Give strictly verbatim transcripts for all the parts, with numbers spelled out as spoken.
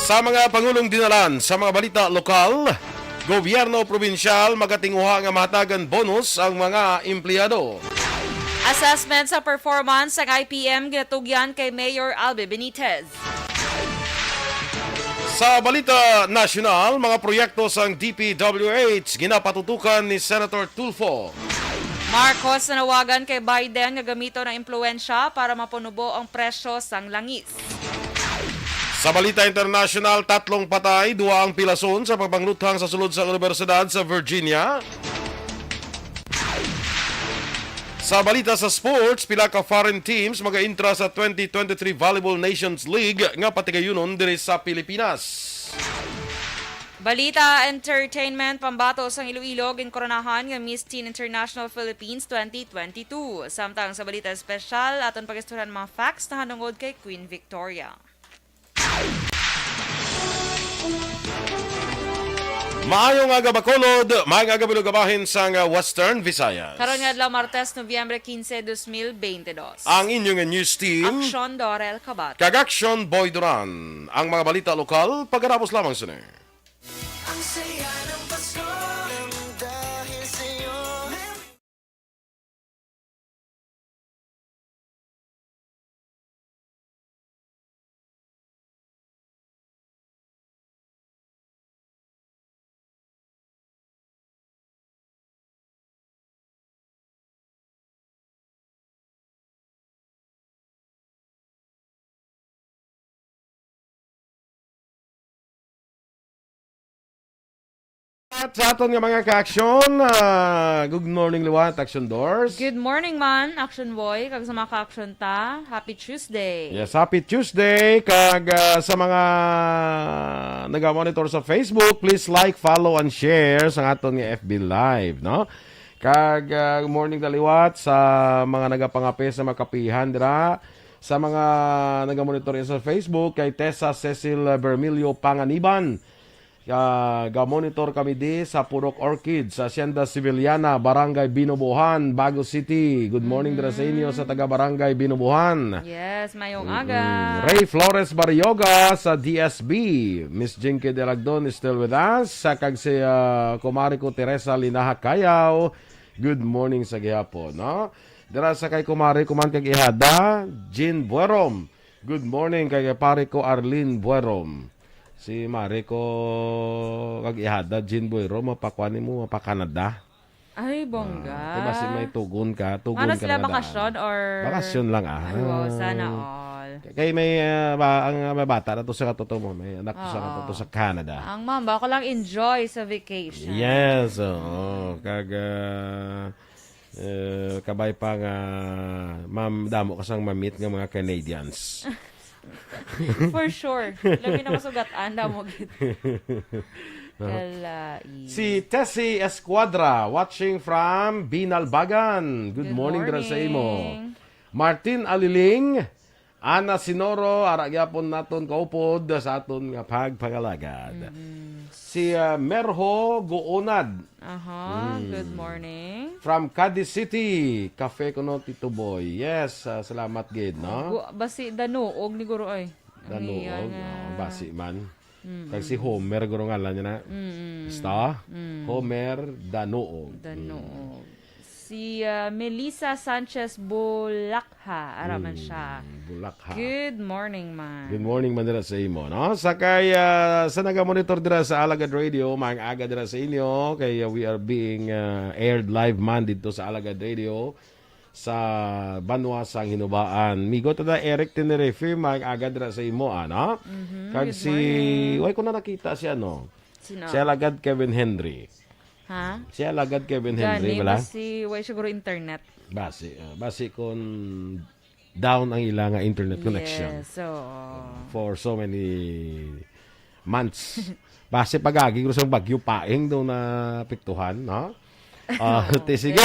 Sa mga pangulong dinalan, sa mga balita lokal, gobyerno probinsyal magatinguha nga mahatagan bonus ang mga empleyado. Assessment sa performance sang I P M ginatugyan kay Mayor Albi Benitez. Sa balita nasyonal, mga proyekto sang D P W H ginapatutukan ni Senator Tulfo. Marcos nanawagan kay Biden nga gamiton ang impluwensya para mapanubo ang presyo sang langis. Sa balita internasyonal, tatlong patay, duha ang pilason sa pagpangluthang sa sulod sa unibersidad sa Virginia. Sa balita sa sports, pila ka foreign teams magaintra sa twenty twenty-three Volleyball Nations League nga patigayunon diri sa Pilipinas. Balita entertainment, pambato sang Iloilo ginkoronahan nga Miss Teen International Philippines twenty twenty-two. Samtang sa balita espesyal, aton pag-istoryahan ang mga facts nahanungod kay Queen Victoria. Maayong aga, Bacolod. Maayong aga, Bilog, bahin sang, uh, Western Visayas. Karon nga adlaw, Martes, Nobyembre quince, dos mil veintidós. Ang inyong news team, Aksyon Dorel Kabat. Kag Aksyon Boy Duran. Ang mga balita lokal, pagkatapos lamang sini. Ang saya ng Pasko, dahil sa'yo. At sa aton nga mga ka-aksyon, ah, good morning liwat, Action Doors. Good morning man, Action Boy, kag sa mga ka-aksyon ta, happy Tuesday. Yes, happy Tuesday. Kag, ah, sa mga naga-monitor sa Facebook, please like, follow, and share sa aton nga F B Live, no? Kag, ah, morning daliwat sa mga nagapangape sa mga kapihan dira. Sa mga nagamonitor sa Facebook, kay Tessa Cecil Bermilio Panganiban. Ah, gamonitor kami di sa Purok Orchid, sa Hacienda Civiliana, Barangay Binobohan, Bago City. Good morning dira sa inyo sa taga Barangay Binobohan. Yes, mayong Mm-mm. aga. Ray Flores Barrioga sa D S B. Miss Jinky Delagdon is still with us. Sa kag si, ah, kumari ko Teresa Linaha Kayaw. Good morning sa gihapon, no? Dira sa kay kumari ko man kag ihada, Jean Buerom. Good morning kay, kay pare ko Arlene Buerom. Si mare ko kag ihada, Jean Buerom, mapakuan nimo, mapa-Canada. Ay, bongga. Ah, kay basi may tugon ka, tugon Ano ka sila, na daan. Bakasyon or Bakasyon lang, ah. Ay, wow, sana all. Kay may, ah, ba, ang, ah, may bata na to sa katuto mo, may anak to sa Oo. katuto sa Canada. Ang mamba ko lang enjoy sa vacation. Yes, oo. Kag, ah, eh, kabay pa nga, ma'am, damo ka sang mamit nga mga Canadians. For sure. Labi na masugat-an, damo gid. Kalai. Si Tessie Escuadra, watching from Binalbagan. Good Good morning, dira sa imo. morning. Martin Aliling, Ana Sinoro, ara gyapon naton kaupod sa aton nga pagpangalagad. Mm-mm. Si, ah, Merho Guunad. Aha, Mm. good morning. From Cadiz City, Cafe Kuno, Tito Boy. Yes, ah, salamat gid, no? Gu-, basi Danuog ni Guro, ay. Ang Danuog, iya nga oh, basi man. Mm-mm. Kag si Homer, guro ngalan niya na. Mm-mm. Basta, Mm. Homer Danuog. Danuog. Mm. Si, ah, Melissa Sanchez Bulakha, ara man Mm, siya. Bulakha. Good morning, man. Good morning, man, dira sa imo, no? Sa kay, ah, sa nagamonitor dira sa Alagad Radio, maayong aga dira sa inyo. Kay, ah, we are being, ah, aired live man dito sa Alagad Radio. Sa banwa sang Hinubaan. Migo, tada Eric Tenerife, maayong aga dira sa imo, ano? Mhm, Kag good si, morning. Why ko na nakita si ano? Sino? Si Alagad Kevin Henry. Ha? Si Alagad Kevin Henry, Gani, wala? Basi, way siguro internet. Basi, ah, basi kung down ang ila nga internet connection. Yes, oo. For so many months. Basi pag-agi ko sa Bagyo Paeng daw na piktuhan, no? Ah, Okay. ti, sige.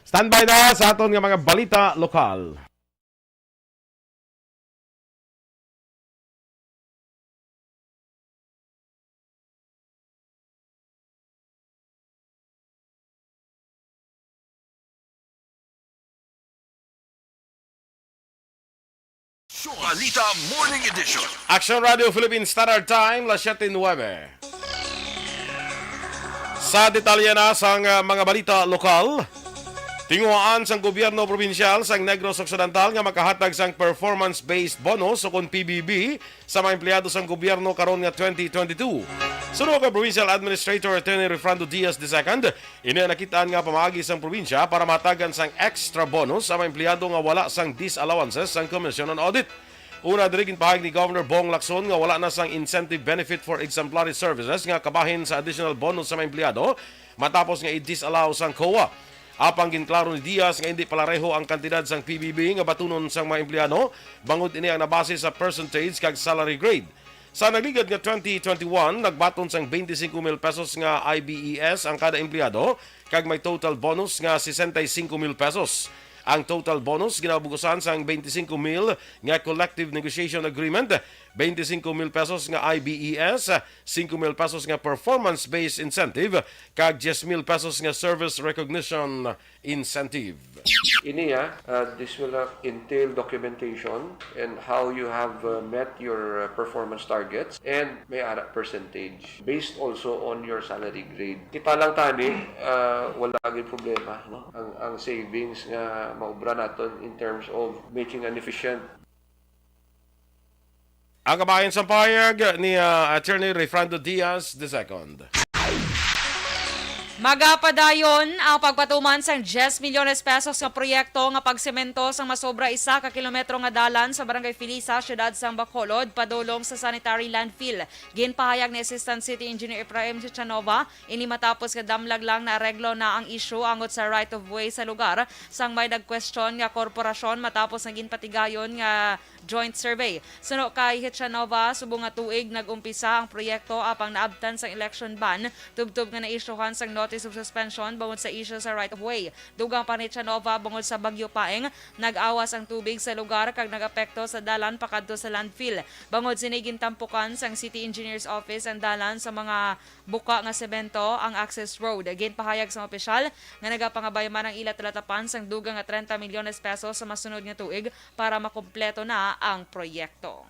Standby na sa aton nga mga balita lokal. Balita Morning Edition. Action Radio Philippine Standard Time, las siete nuebe. Sa detalye na sang, ah, mga balita lokal, tinguhaan sang gobyerno probinsyal sang Negros Occidental nga makahatag sang performance-based bonus o kon P B B sa mga empleyado sang gobyerno karon nga twenty twenty-two. Suno kay Provincial Administrator Attorney Refrando Diaz the second, ini ang nakit-an nga pamaagi sang probinsya para mahatagan sang extra bonus sa mga empleyado nga wala sang disallowances sang Commission on Audit. Una, diri ginpahayag ni Governor Bong Lacson nga wala na sang incentive benefit for exemplary services nga kabahin sa additional bonus sa mga empleyado matapos nga i-disallow sang COA. Apang ginklaro ni Diaz nga indi palareho ang kantidad sang P B B nga batunon sang mga empleyado, bangod ini ang nabase sa percentage kag salary grade. Sa nagligad nga twenty twenty-one, nagbaton sang twenty-five mil pesos nga I B E S ang kada empleyado, kag may total bonus nga sesenta y cinco mil pesos. Ang total bonus ginabugusan sang twenty-five mil nga collective negotiation agreement, twenty-five mil pesos nga I B E S, five mil pesos nga performance-based incentive, kag diyes mil pesos nga service recognition incentive. Ini, ah, uh, this will, uh, entail documentation and how you have, uh, met your, uh, performance targets and may ara percentage based also on your salary grade. Kita lang tani, uh, wala gyud problema, no? Ang, ang savings nga maubra naton in terms of making an efficient Ang kabahin sang pahayag ni, ah, Attorney Refrando Diaz the second. Magapadayon ang pagpatuman sang diyes milyones pesos nga proyekto nga pagsemento sang masobra isa ka kilometro nga dalan sa Barangay Filisa, siyudad sang Bacolod, padulong sa sanitary landfill. Ginpahayag ni Assistant City Engineer Efraim Chichanova, ini matapos nga damlag lang naareglo na ang isyu angot sa right of way sa lugar, sang may nagkwestiyon nga korporasyon matapos nga ginpatigayon nga joint survey. Suno kay Hichanova, subong nga tuig nag-umpisa ang proyekto apang naabtan sang election ban, tubtob nga naisyuhan sang notice of suspension bangod sa isyu sa right of way. Dugang pa ni Hichanova, bangod sa Bagyo Paeng, nag-awas ang tubig sa lugar kag nag-apekto sa dalan pakadto sa landfill. Bangod sini, gintampukan sang City Engineer's Office ang dalan sa mga buka nga semento, ang access road. Ginpahayag sang opisyal nga nagapangabay man ang ila talatapan sang dugang nga trenta milyones pesos sa masunod nga tuig para makumpleto na ang proyekto.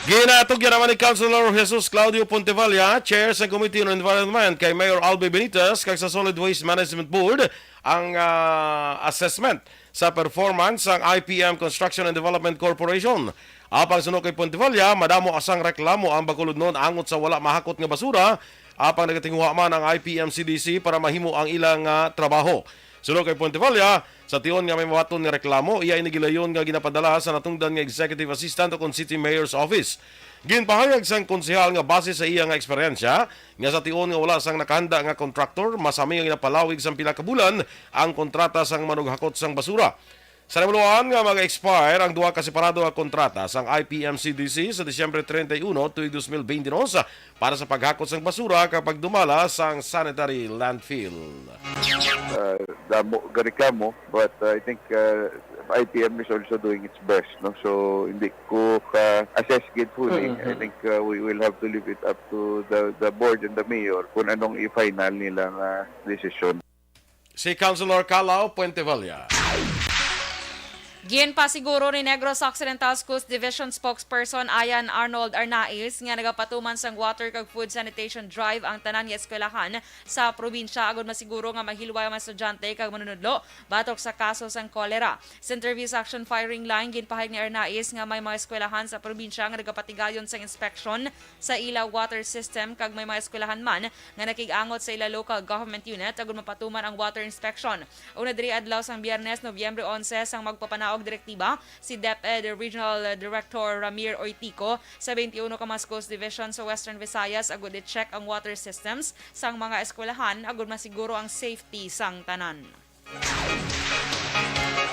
Ginatugyan naman ni Councilor Jesus Claudio Pontevalla, Chair sa Committee on Environment, kay Mayor Albi Benitez kag sa Solid Waste Management Board ang, ah, assessment sa performance sang I P M Construction and Development Corporation. Apang suno kay Pontevalla, madamo sang reklamo ang Bacolodnon angot sa wala mahakot nga basura, apang nagatinguha man ang I P M C D C para mahimo ang ilang, ah, trabaho. Suno kay Pontevalla, sa tion nga may mabaton nga reklamo, iya ini gilayon nga ginapadala sa natungdan nga executive assistant o kon city mayor's office. Ginpahayag sang konsehal nga base sa iya nga eksperyensya, nga sa tion nga wala sang nakahanda nga kontraktor, masami nga ginapalawig sang pila ka bulan ang kontrata sang manughakot sang basura. Sa nahibaluan nga mag-expire ang duha ka separado nga kontrata sang I P M C D C sa Disyembre treinta y uno tuig dos mil bente dos para sa paghakot sang basura kag pagdumala sang sanitary landfill. Uh, damo gareklamo, but, uh, I think, uh, I P M is also doing its best, no? So, hindi ko ka-assess gid fully. Mm-hmm. I think, uh, we will have to leave it up to the, the board and the mayor kung anong i-final nila nga desisyon. Si Councilor Calao Puentevilla. Ginpasiguro ni Negros Occidental Schools Division Spokesperson Ian Arnold Arnaiz nga nagapatuman sang water kag food sanitation drive ang tanan nga eskwelahan sa probinsya agud masiguro nga mahilway ang mga estudyante kag manunudlo batok sa kaso sang kolera. Sa interview sa Action Firing Line, ginpahayag ni Arnaiz nga may mga eskwelahan sa probinsya nga nagapatigayon sang inspeksyon sa ila water system kag may mga eskwelahan man nga nakig-angot sa ila local government unit agud mapatuman ang water inspection. Una diri adlaw sang Biyernes, Nobyembre onse, sang magpapanaog direktiba si DepEd Regional Director Ramir Oitico sa twenty-one ka mga schools division sa Western Visayas agud i-check ang water systems sang mga eskwelahan agud masiguro ang safety sang tanan.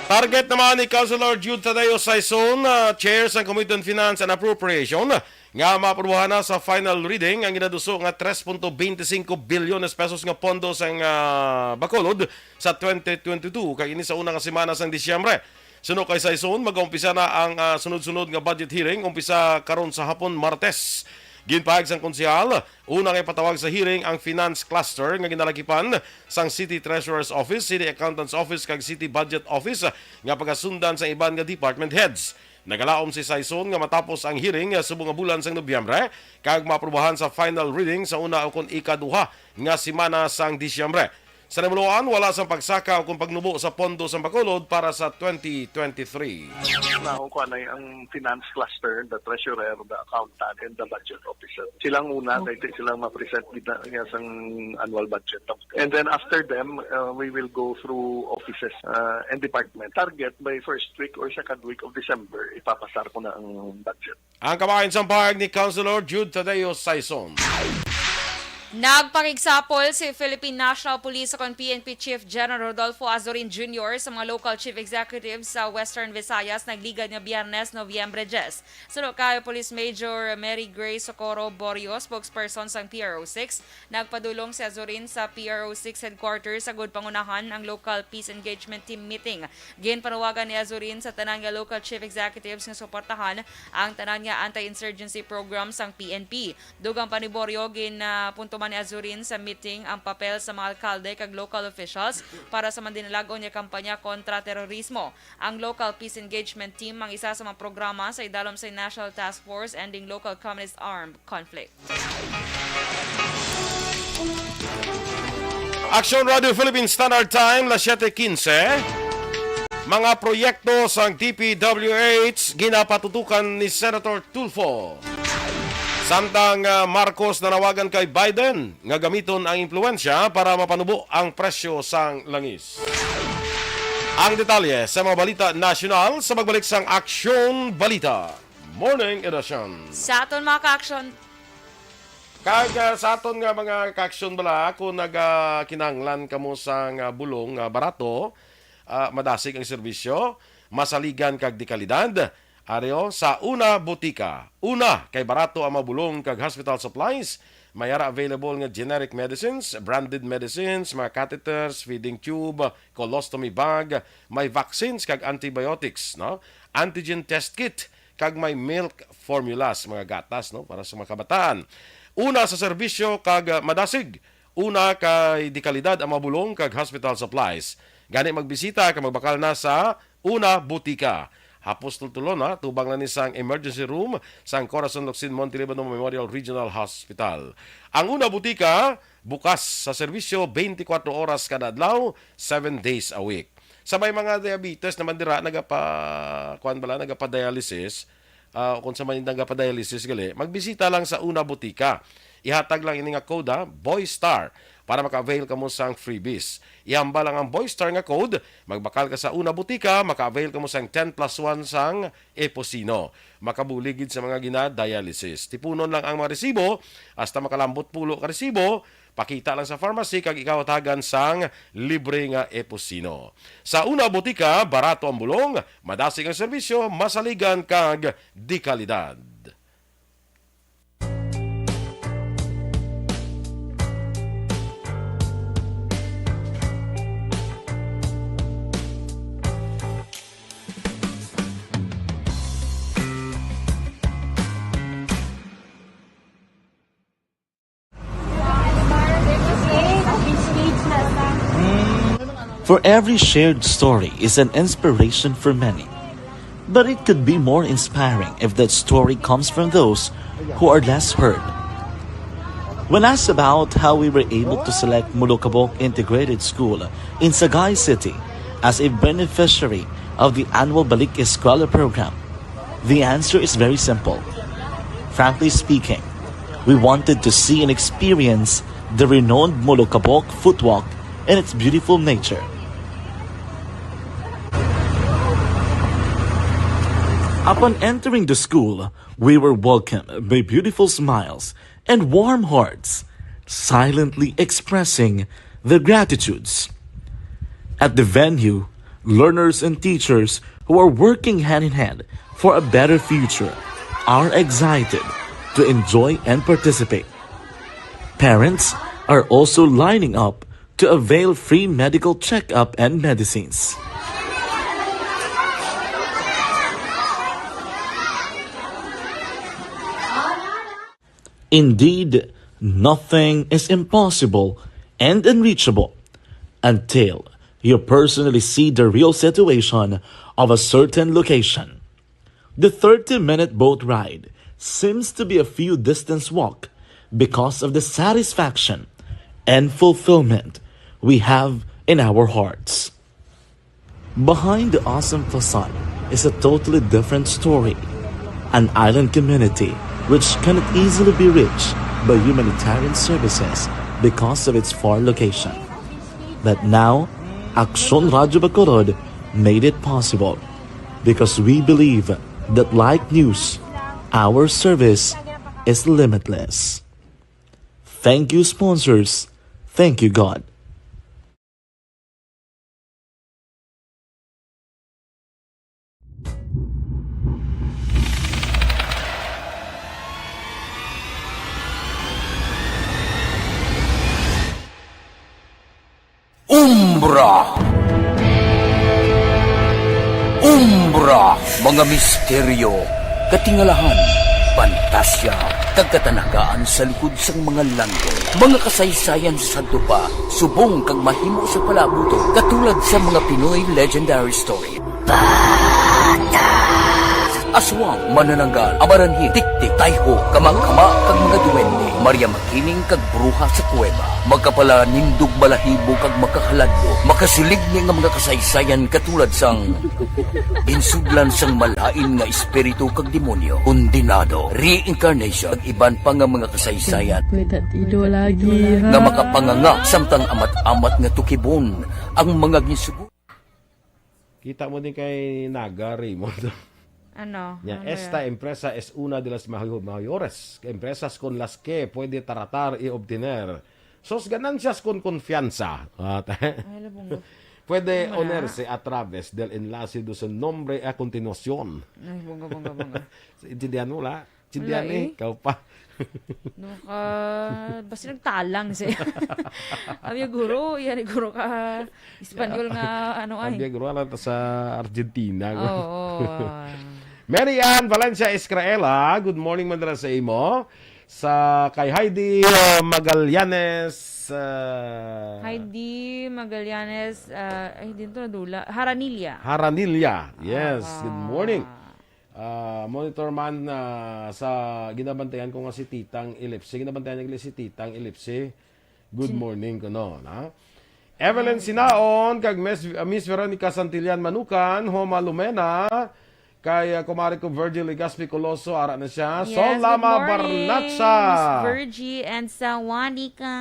Target naman ni Councilor Jude Tadeo Saison, ah, Chair sang Committee on Finance and Appropriation, nga maaprubahan na sa final reading ang ginaduso nga tres punto veinticinco bilyones pesos nga pondo sang, ah, Bacolod sa twenty twenty-two, kag ini sa una nga semana sang Disyembre. Suno kay Saison, mag-umpisa na ang, ah, sunod-sunod nga budget hearing, umpisa karon sa hapon, Martes. Ginpahayag sang konsehal, una nga ipatawag sa hearing ang finance cluster nga ginalagipan sang City Treasurer's Office, City Accountant's Office, kag City Budget Office nga pagasundan sang iban nga department heads. Nagalaom si Sison nga matapos ang hearing subong nga bulan sang Nobyembre kag maaprubahan sa final reading sa una ukon ikaduha nga semana sang Disyembre. Sa nahimuloan, wala sang pagsaka ukon pagnubo sa pondo sang Bacolod para sa twenty twenty-three. Nakukuha na ang finance cluster, the treasurer, the accountant, and the budget officer. Sila muna, okay, kay sila ma-present gid na niya sang annual budget. And then after them, uh, we will go through offices, uh, and department. Target by first week or second week of December, ipapasar ko na ang budget. Ang kabahin sang pahayag ni Councilor Jude Tadeo Sison. Nagpakigsapol si Philippine National Police ukon P N P Chief General Rodolfo Azurin Junior sa mga local chief executives sa Western Visayas nagligad nga Biyernes, Nobyembre diyes. Suno kay Police Major Mary Grace Socorro Borio, spokesperson sang P R O six, nagpadulong si Azurin sa P R O six headquarters agud pangunahan ang local peace engagement team meeting. Ginpanawagan ni Azurin sa tanan nga local chief executives nga suportahan ang tanan nga anti-insurgency program sang P N P. Dugang pa ni Borio, ginapunto man ni Azurin sa meeting ang papel sa mga alkalde kag local officials para sa mandinalag-on nga kampanya kontra terorismo. Ang Local Peace Engagement Team ang isa sa mga programa sa idalom sa National Task Force Ending Local Communist Armed Conflict. Aksyon Radio Philippine Standard Time, las siete quince. Mga proyekto sang D P W H ginapatutukan ni Senator Tulfo. Samtang, ah, Marcos nanawagan kay Biden nga gamiton ang impluwensya para mapanubo ang presyo sang langis. Ang detalye sa mga balita nasyonal sa pagbalik sang Aksyon Balita Morning Edition. Sa aton mga ka-aksyon, Kag, ah, sa aton nga mga ka-aksyon bala, kung nagakinahanglan kamo sang, ah, bulong nga barato, ah, madasig ang serbisyo, masaligan kag de kalidad, ari, o, sa Una Botika. Una, kay barato ang mga bulong kag hospital supplies. May ara available nga generic medicines, branded medicines, mga catheters, feeding tube, colostomy bag, may vaccines kag antibiotics, no? Antigen test kit, kag may milk formulas, mga gatas, no, para sa mga kabataan. Una sa serbisyo kag, ah, madasig. Una kay de kalidad ang mga bulong kag hospital supplies. Gani magbisita kag magbakal na sa Una Botika. Hapos tultulon na, tubang na ni sang emergency room sang Corazon Locsin Monte Libano Memorial Regional Hospital. Ang Una Botika, bukas sa serbisyo twenty-four oras kada adlaw, seven days a week. Sa may mga diabetes naman dira, nagapa-, kuwan bala, nagapa-dialysis, ah, kung sa may nagapa-dialysis gali, magbisita lang sa Una Botika. Ihatag lang ini nga code, ha, Boy Star, para maka-avail kamo sang freebies. Ihambal lang ang Boy Star nga code, magbakal ka sa Una Botika, maka-avail kamo sang ten plus one sang Eposino. Makabulig gid sa mga gina-dialysis. Tipunon lang ang mga resibo, hasta makalambot pulo ka resibo, pakita lang sa pharmacy kag ikaw hatagan sang libre nga Eposino. Sa Una Botika, barato ang bulong, madasig ang serbisyo, masaligan kag de kalidad. For every shared story is an inspiration for many. But it could be more inspiring if that story comes from those who are less heard. When asked about how we were able to select Molokabok Integrated School in Sagay City as a beneficiary of the annual Balik Eskwela program, the answer is very simple. Frankly speaking, we wanted to see and experience the renowned Molokabok footwalk and its beautiful nature. Upon entering the school, we were welcomed by beautiful smiles and warm hearts, silently expressing their gratitudes. At the venue, learners and teachers who are working hand in hand for a better future are excited to enjoy and participate. Parents are also lining up to avail free medical checkup and medicines. Indeed, nothing is impossible and unreachable until you personally see the real situation of a certain location. The thirty-minute boat ride seems to be a few distance walk because of the satisfaction and fulfillment we have in our hearts. Behind the awesome facade is a totally different story. An island community which cannot easily be reached by humanitarian services because of its far location. But now, Aksyon Radyo Bacolod made it possible because we believe that like news, our service is limitless. Thank you, sponsors. Thank you, God. Umbra. Umbra, mga misteryo, katingalahan, pantasya, kag katanagaan sa likod sang mga langgong, mga kasaysayan sa sadto pa, subong kag mahimo sa palaabuton, katulad sa mga Pinoy legendary story. Aswang, manananggal, amaranhil, tiktik, tayho, kamangkama, kag mga duwende, Maria Makiling kag bruha sa kuweba, makapalanindog balahibo kag makahaladlo, makasiligni nga mga kasaysayan katulad sang ginsudlan sang malain nga espiritu kag demonyo, kondenado, reincarnation, kag iban pa nga mga kasaysayan May tatido lagi, ha? nga makapanganga samtang amat-amat nga tukibon ang mga ginsugo. Kita mo din kay Naga Raymond. Ano? Ya, Ano esta yan? empresa es una de las mayo- mayores empresas con las que puede tratar y obtener sus ganancias con confianza. At Ay, labong. puede Wala. unirse a través del enlace de su nombre a continuación. Ay, bunga, bunga, bunga. Intindihan mo, wala? Intindihan Wala eh. eh. Ikaw pa. No ka, basta nagtalang siya. Abi guro, yan guro ka Espanyol nga ano ay. Ang biyag wala ta sa Argentina. Oo. Mary Ann Valencia Escraela, good morning man dira sa imo. Sa kay Heidi uh, Magallanes. Uh, Heidi Magallanes, ah, ay din to nadula. Haranilla. Haranilla. Yes, Ah. good morning. Ah, monitor man ah, sa ginabantayan ko nga si Titang Ellipse. Ginabantayan niya si Titang Ellipse. Good morning ko no, na. Evelyn Sinaon kag Miss, Miss Veronica Santillan Manukan, Homa Lumena, kay ah, kumare ko Virgil Legaspi Coloso, ara na siya. Yes, Sol Lama good morning, Barnacha. Miss Virgie and Sawanika.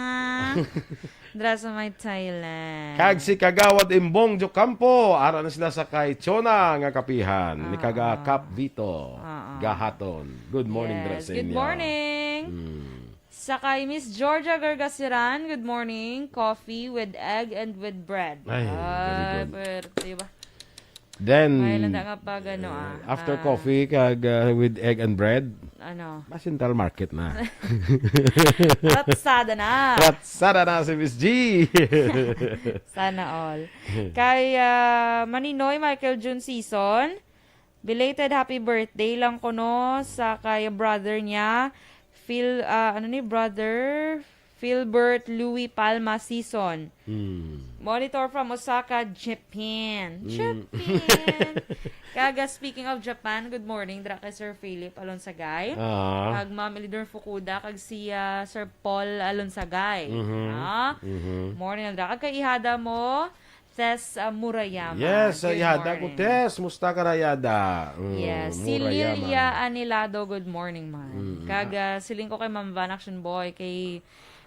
Dra sa may Thailand. Kag si Kagawad Imbong Jocampo, ara na sila sa kay Chona nga kapihan ni Ah. Kaga Cap Vito Ah, ah. Gahaton. Good morning, Yes, dra sa good inyo. morning. Mm. Sa kay Miss Georgia Gargasiran, good morning. Coffee with egg and with bread. Ay, very good. Pwerte ba? Then, May landa nga pag ano ah. after ah, coffee kag uh, with egg and bread, Ano? ma Central Market na. Ratsada na. Ratsada na si Miss G. Sana all. Kay ah, Maninoy Michael June Season, belated happy birthday lang kuno sa kay brother niya, Phil, ah, ano ni brother? Philbert Louis Palma Season. Hmm. Monitor from Osaka, Japan. Mm. Japan. Kaga, speaking of Japan, good morning dra kay Sir Philip Alonsagay. Ah. Kag Ma'am Elidor Fukuda, kag si ah, Sir Paul Alonsagay. Mhm. Ah. Mhm. Morning dra. Kag kay ihada mo, Tess ah, Murayama. Yes, Good ihada ko, morning. Tess. Musta ka, Rayada? Mm, Yes, si Murayama. Lilia Anilado, good morning man. Mm. Kag ah, siling ko kay Ma'am Van Action Boy, kay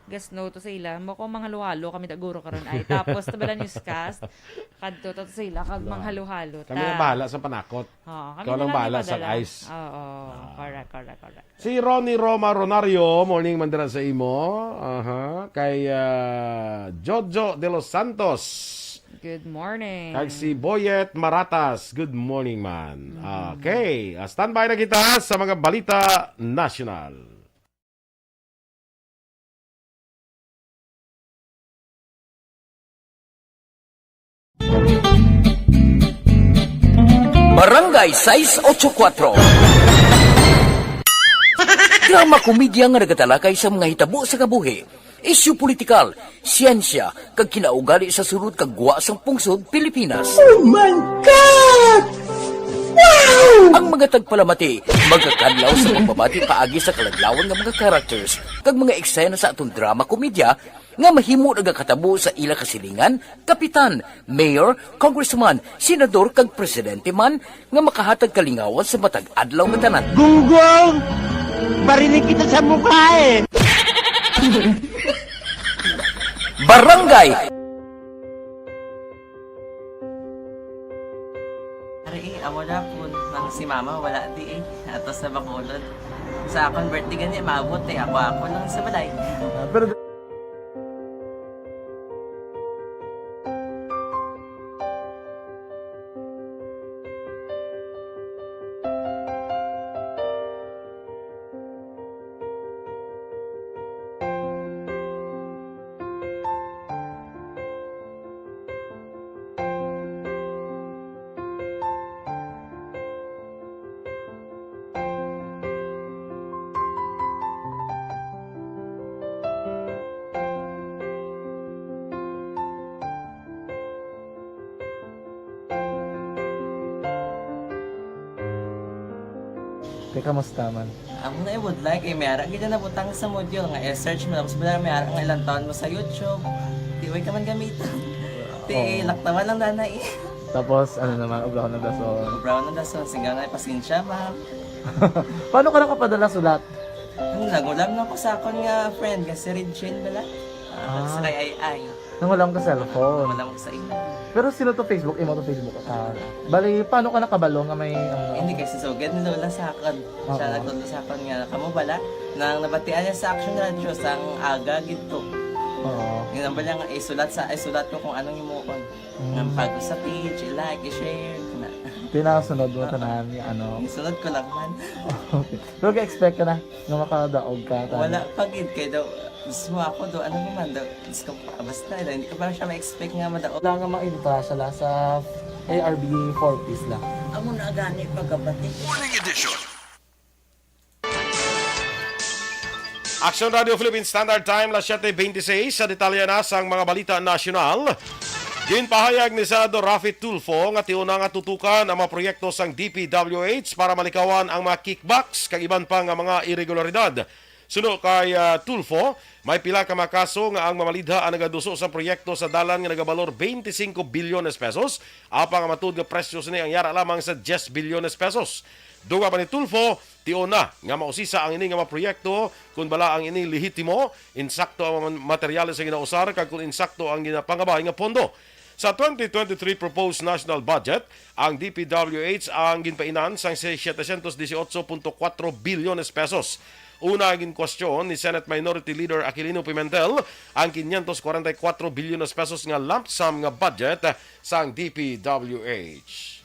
gasno to sa ila, mo ko manghaluhalo kami taguro karon ay. Tapos tabala newscast, kadto to sa ila kag manghaluhalo ta. Kami na bahala sa panakot. Oo, kami Ikaw na lang lang bahala sa ipadala. ice. Oo, Ah. correct, correct, correct. Si Ronnie Roma Ronario, morning man dira sa imo. Aha, kay ah, Jojo de los Santos. Good morning. Kag si Boyet Maratas, good morning man. Mm. Okay, ah, standby na kita sa mga balita nasyonal. Barangay sais ocho kuatro. Drama komedya nga nagatalakay sa mga hitabo sa kabuhi, isyu politikal, siyensya, kag kinaugali sa sulod kag gwa sang pungsod Pilipinas. Oh my God! Wow! Ang mga tagpalamati magakadlaw sa pagbabati paagi sa kaladlawan nga mga characters kag mga eksena sa aton drama komedya nga mahimo nagakatabo sa ila kasilingan, kapitan, mayor, congressman, senador, kag presidente man nga makahatag kalingawan sa matag adlaw nga tanan. Gunggong! Barinig kita sa mukha eh! Barangay! Ari, eh, amo na po. Nang si mama, wala di eh. Ato sa Bacolod. Sa akon birthday gani, maabot eh. Ako, ako lang sa balay. Ah, pero Te, kamusta man? Amo na, I would like, eh, may ara gid na nabutang sa module nga i-search mo, tapos wala, may ara nga ilang taon mo sa YouTube. Di, way ka man gamiton. Ti, oo, laktawan lang, nanay. Tapos, ano naman, obrahon ng dason. Obrahon ng dason, singgaw na, pasensya, ma'am. Paano ka nakapadala sulat? Ano, nagulam na ko sa akon nga friend, nga si Regine bala. Ah, ah, sa kay Ay Ay. Nang wala ka cellphone. Wala ko sa imo. Pero sino to Facebook? Imo to Facebook account? Bali, paano ka nakabalo nga may, ano? Hindi, kay si Sugad ni Lola sa akon. Siya, oo, nagtudlo sa akon nga, kamo bala, nang nabatian niya sa Action Radio, sang aga gid to. Oo. Yun ang bala nga, isulat sa, isulat ko kung anong himuon. Mm. Nga pag sa page, i-like, i-share, na. Tinasunod mo, oo, tanan, nga ano. Isunod ko lang man. Okay. Pero ga-expect ka na nga makadaog ka, tanan? Wala pa gid, kay daw, gusto mo ako daw, ano naman daw, Diyos ko, ah, basta, hindi ko pa siya ma-expect nga madaog. Wala nga maintra siya la sa A R B four Ps la. Amo na gani pagkabati. Morning edition. Action Radio Philippine Standard Time, las siete veintiséis. Sa detalye na sang mga balita nasyonal, ginpahayag ni Senador Raffy Tulfo nga tion na nga tutukan ang mga proyekto sang D P W H para malikawan ang mga kickbacks kag iban pa nga mga iregularidad. Suno kay, ah, Tulfo, may pila ka mga kaso nga ang mamalidha ang nagaduso sa proyekto sa dalan nga nagabalor twenty-five bilyones pesos, apang ang matuod nga presyo sini ang yara lamang sa diyes bilyones pesos. Dugang pa ni Tulfo, tion na nga mausisa ang ini nga mga proyekto kon bala ang ini lehitimo, insakto ang mga materiales nga ginausar, kag kon insakto ang ginapangabay nga pondo. Sa twenty twenty-three proposed national budget, ang D P W H ang ginpainan sang setecientos dieciocho punto cuatro bilyones pesos. Una, ginkwestiyon ni Senate Minority Leader Aquilino Pimentel ang quinientos cuarenta y cuatro bilyones pesos nga lump sum nga budget sang D P W H.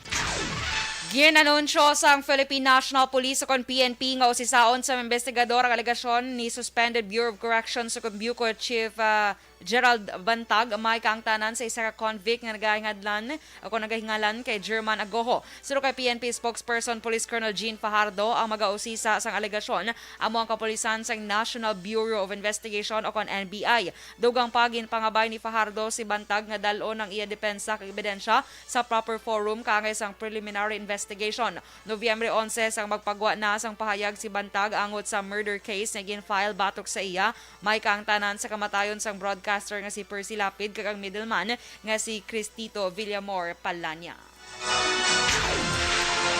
Gin-anunsyo sang Philippine National Police o kon P N P nga usisaon sa investigador ang alegasyon ni suspended Bureau of Corrections o kon BUCO Chief, ah, Gerald Bantag may kaangtanan sa isa ka convict nga nagahingadlan o kon nagahingalan kay German Agoho. Suno kay P N P spokesperson Police Colonel Jean Fajardo, ang magausisa sang alegasyon amo ang kapulisan sang National Bureau of Investigation o kon N B I. Dugang pa, ginpangabay ni Fajardo si Bantag nga dal-on ang iya depensa kag ebidensya sa proper forum kaangay sang preliminary investigation. Nobyembre onse sang magpagwa na sang pahayag si Bantag angot sa murder case nga gin-file batok sa iya, may kaangtanan sa kamatayon sang broadcaster nga si Percy Lapid kag ang middleman nga si Cristito Villamor Palania.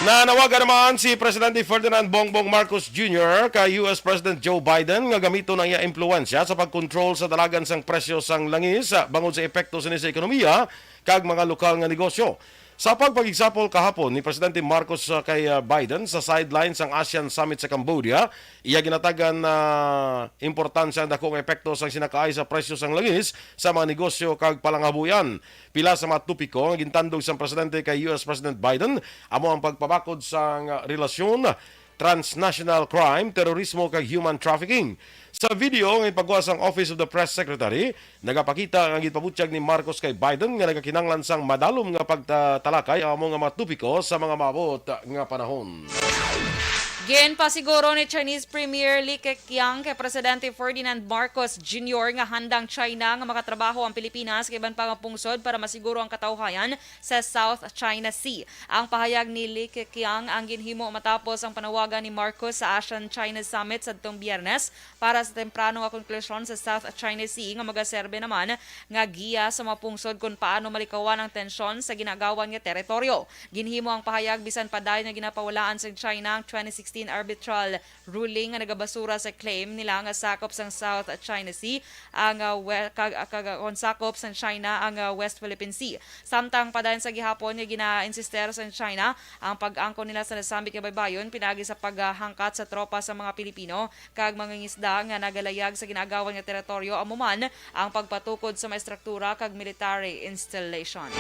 Nanawagan naman si Presidente Ferdinand Bongbong Marcos Junior kay U S President Joe Biden nga gamiton ang iya impluwensya sa pagkontrol sa dalagan sang presyo sang langis, ah, bangod sa epekto sini sa ekonomiya kag mga lokal nga negosyo. Sa pagpakigsapol kahapon ni Presidente Marcos, ah, kay, ah, Biden sa sideline sang ASEAN Summit sa Cambodia, iya ginatagan na importansya ang dako nga epekto sang sinakaay sa presyo sang langis sa mga negosyo kag palanghabuyan. Pila sa mga topiko nga gintandog sang presidente kay U S President Biden amo ang pagpabakod sang relasyon, transnational crime, terorismo, kag human trafficking. Sa video nga ginpagwa sang Office of the Press Secretary, nagapakita nga ginpabutyag ni Marcos kay Biden nga nagakinahanglan sang madalom nga pagtalakay ang amo nga mga topiko sa mga maabot nga panahon. Ginpasiguro ni Chinese Premier Li Keqiang kay Presidente Ferdinand Marcos Junior nga handang China nga makatrabaho ang Pilipinas kay iban pa nga pungsod para masiguro ang katawhayan sa South China Sea. Ang pahayag ni Li Keqiang ang ginhimo matapos ang panawagan ni Marcos sa ASEAN-China Summit sadtong Biyernes para sa temprano nga konklusyon sa South China Sea nga magaserbe naman nga giya sa mga pungsod kon paano malikawan ang tensyon sa ginagawan nga teritoryo. Ginhimo ang pahayag bisan pa dayon nga ginapawalaan sang China ang twenty sixteen arbitral ruling nga nagabasura sa claim nila nga sakop sang South China Sea ang, ah, we-, kag, kag, kon sakop sang China ang, ah, West Philippine Sea. Samtang padayon sa gihapon nga gina-insister sang China ang pag-angkon nila sa nasambit nga baybayon pinaagi sa paghangkat sa tropa sa mga Pilipino kag mangingisda nga nagalayag sa gin-agawan nga teritoryo, amo man ang pagpatukod sa mga estruktura kag military installations.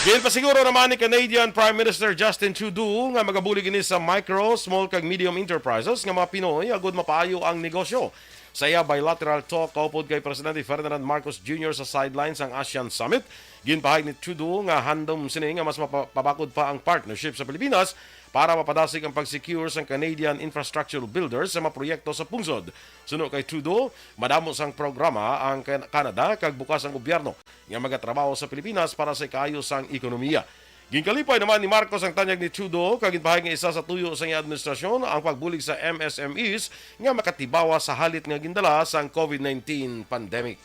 Ginpasiguro naman ni Canadian Prime Minister Justin Trudeau nga magabulig ini sa micro, small kag medium enterprises nga mga Pinoy agud mapaayo ang negosyo. Sa iya bilateral talk kaupod kay Presidente Ferdinand Marcos Junior sa sideline sang ASEAN Summit, ginpahayag ni Trudeau nga handom sini nga mas mapabakod pa ang partnership sa Pilipinas para mapadasig ang pag-secure sang Canadian infrastructure builders sa mga proyekto sa pungsod. Suno kay Trudeau, madamo sang programa ang Can-, Canada kag bukas ang gobyerno nga magatrabaho sa Pilipinas para sa ikaayo sang ekonomiya. Ginkalipay naman ni Marcos ang tanyag ni Trudeau kag ginpahayag nga isa sa tuyo sa iyang administrasyon ang pagbulig sa M S M Es nga makatibawa sa halit nga gindala sang COVID nineteen pandemic.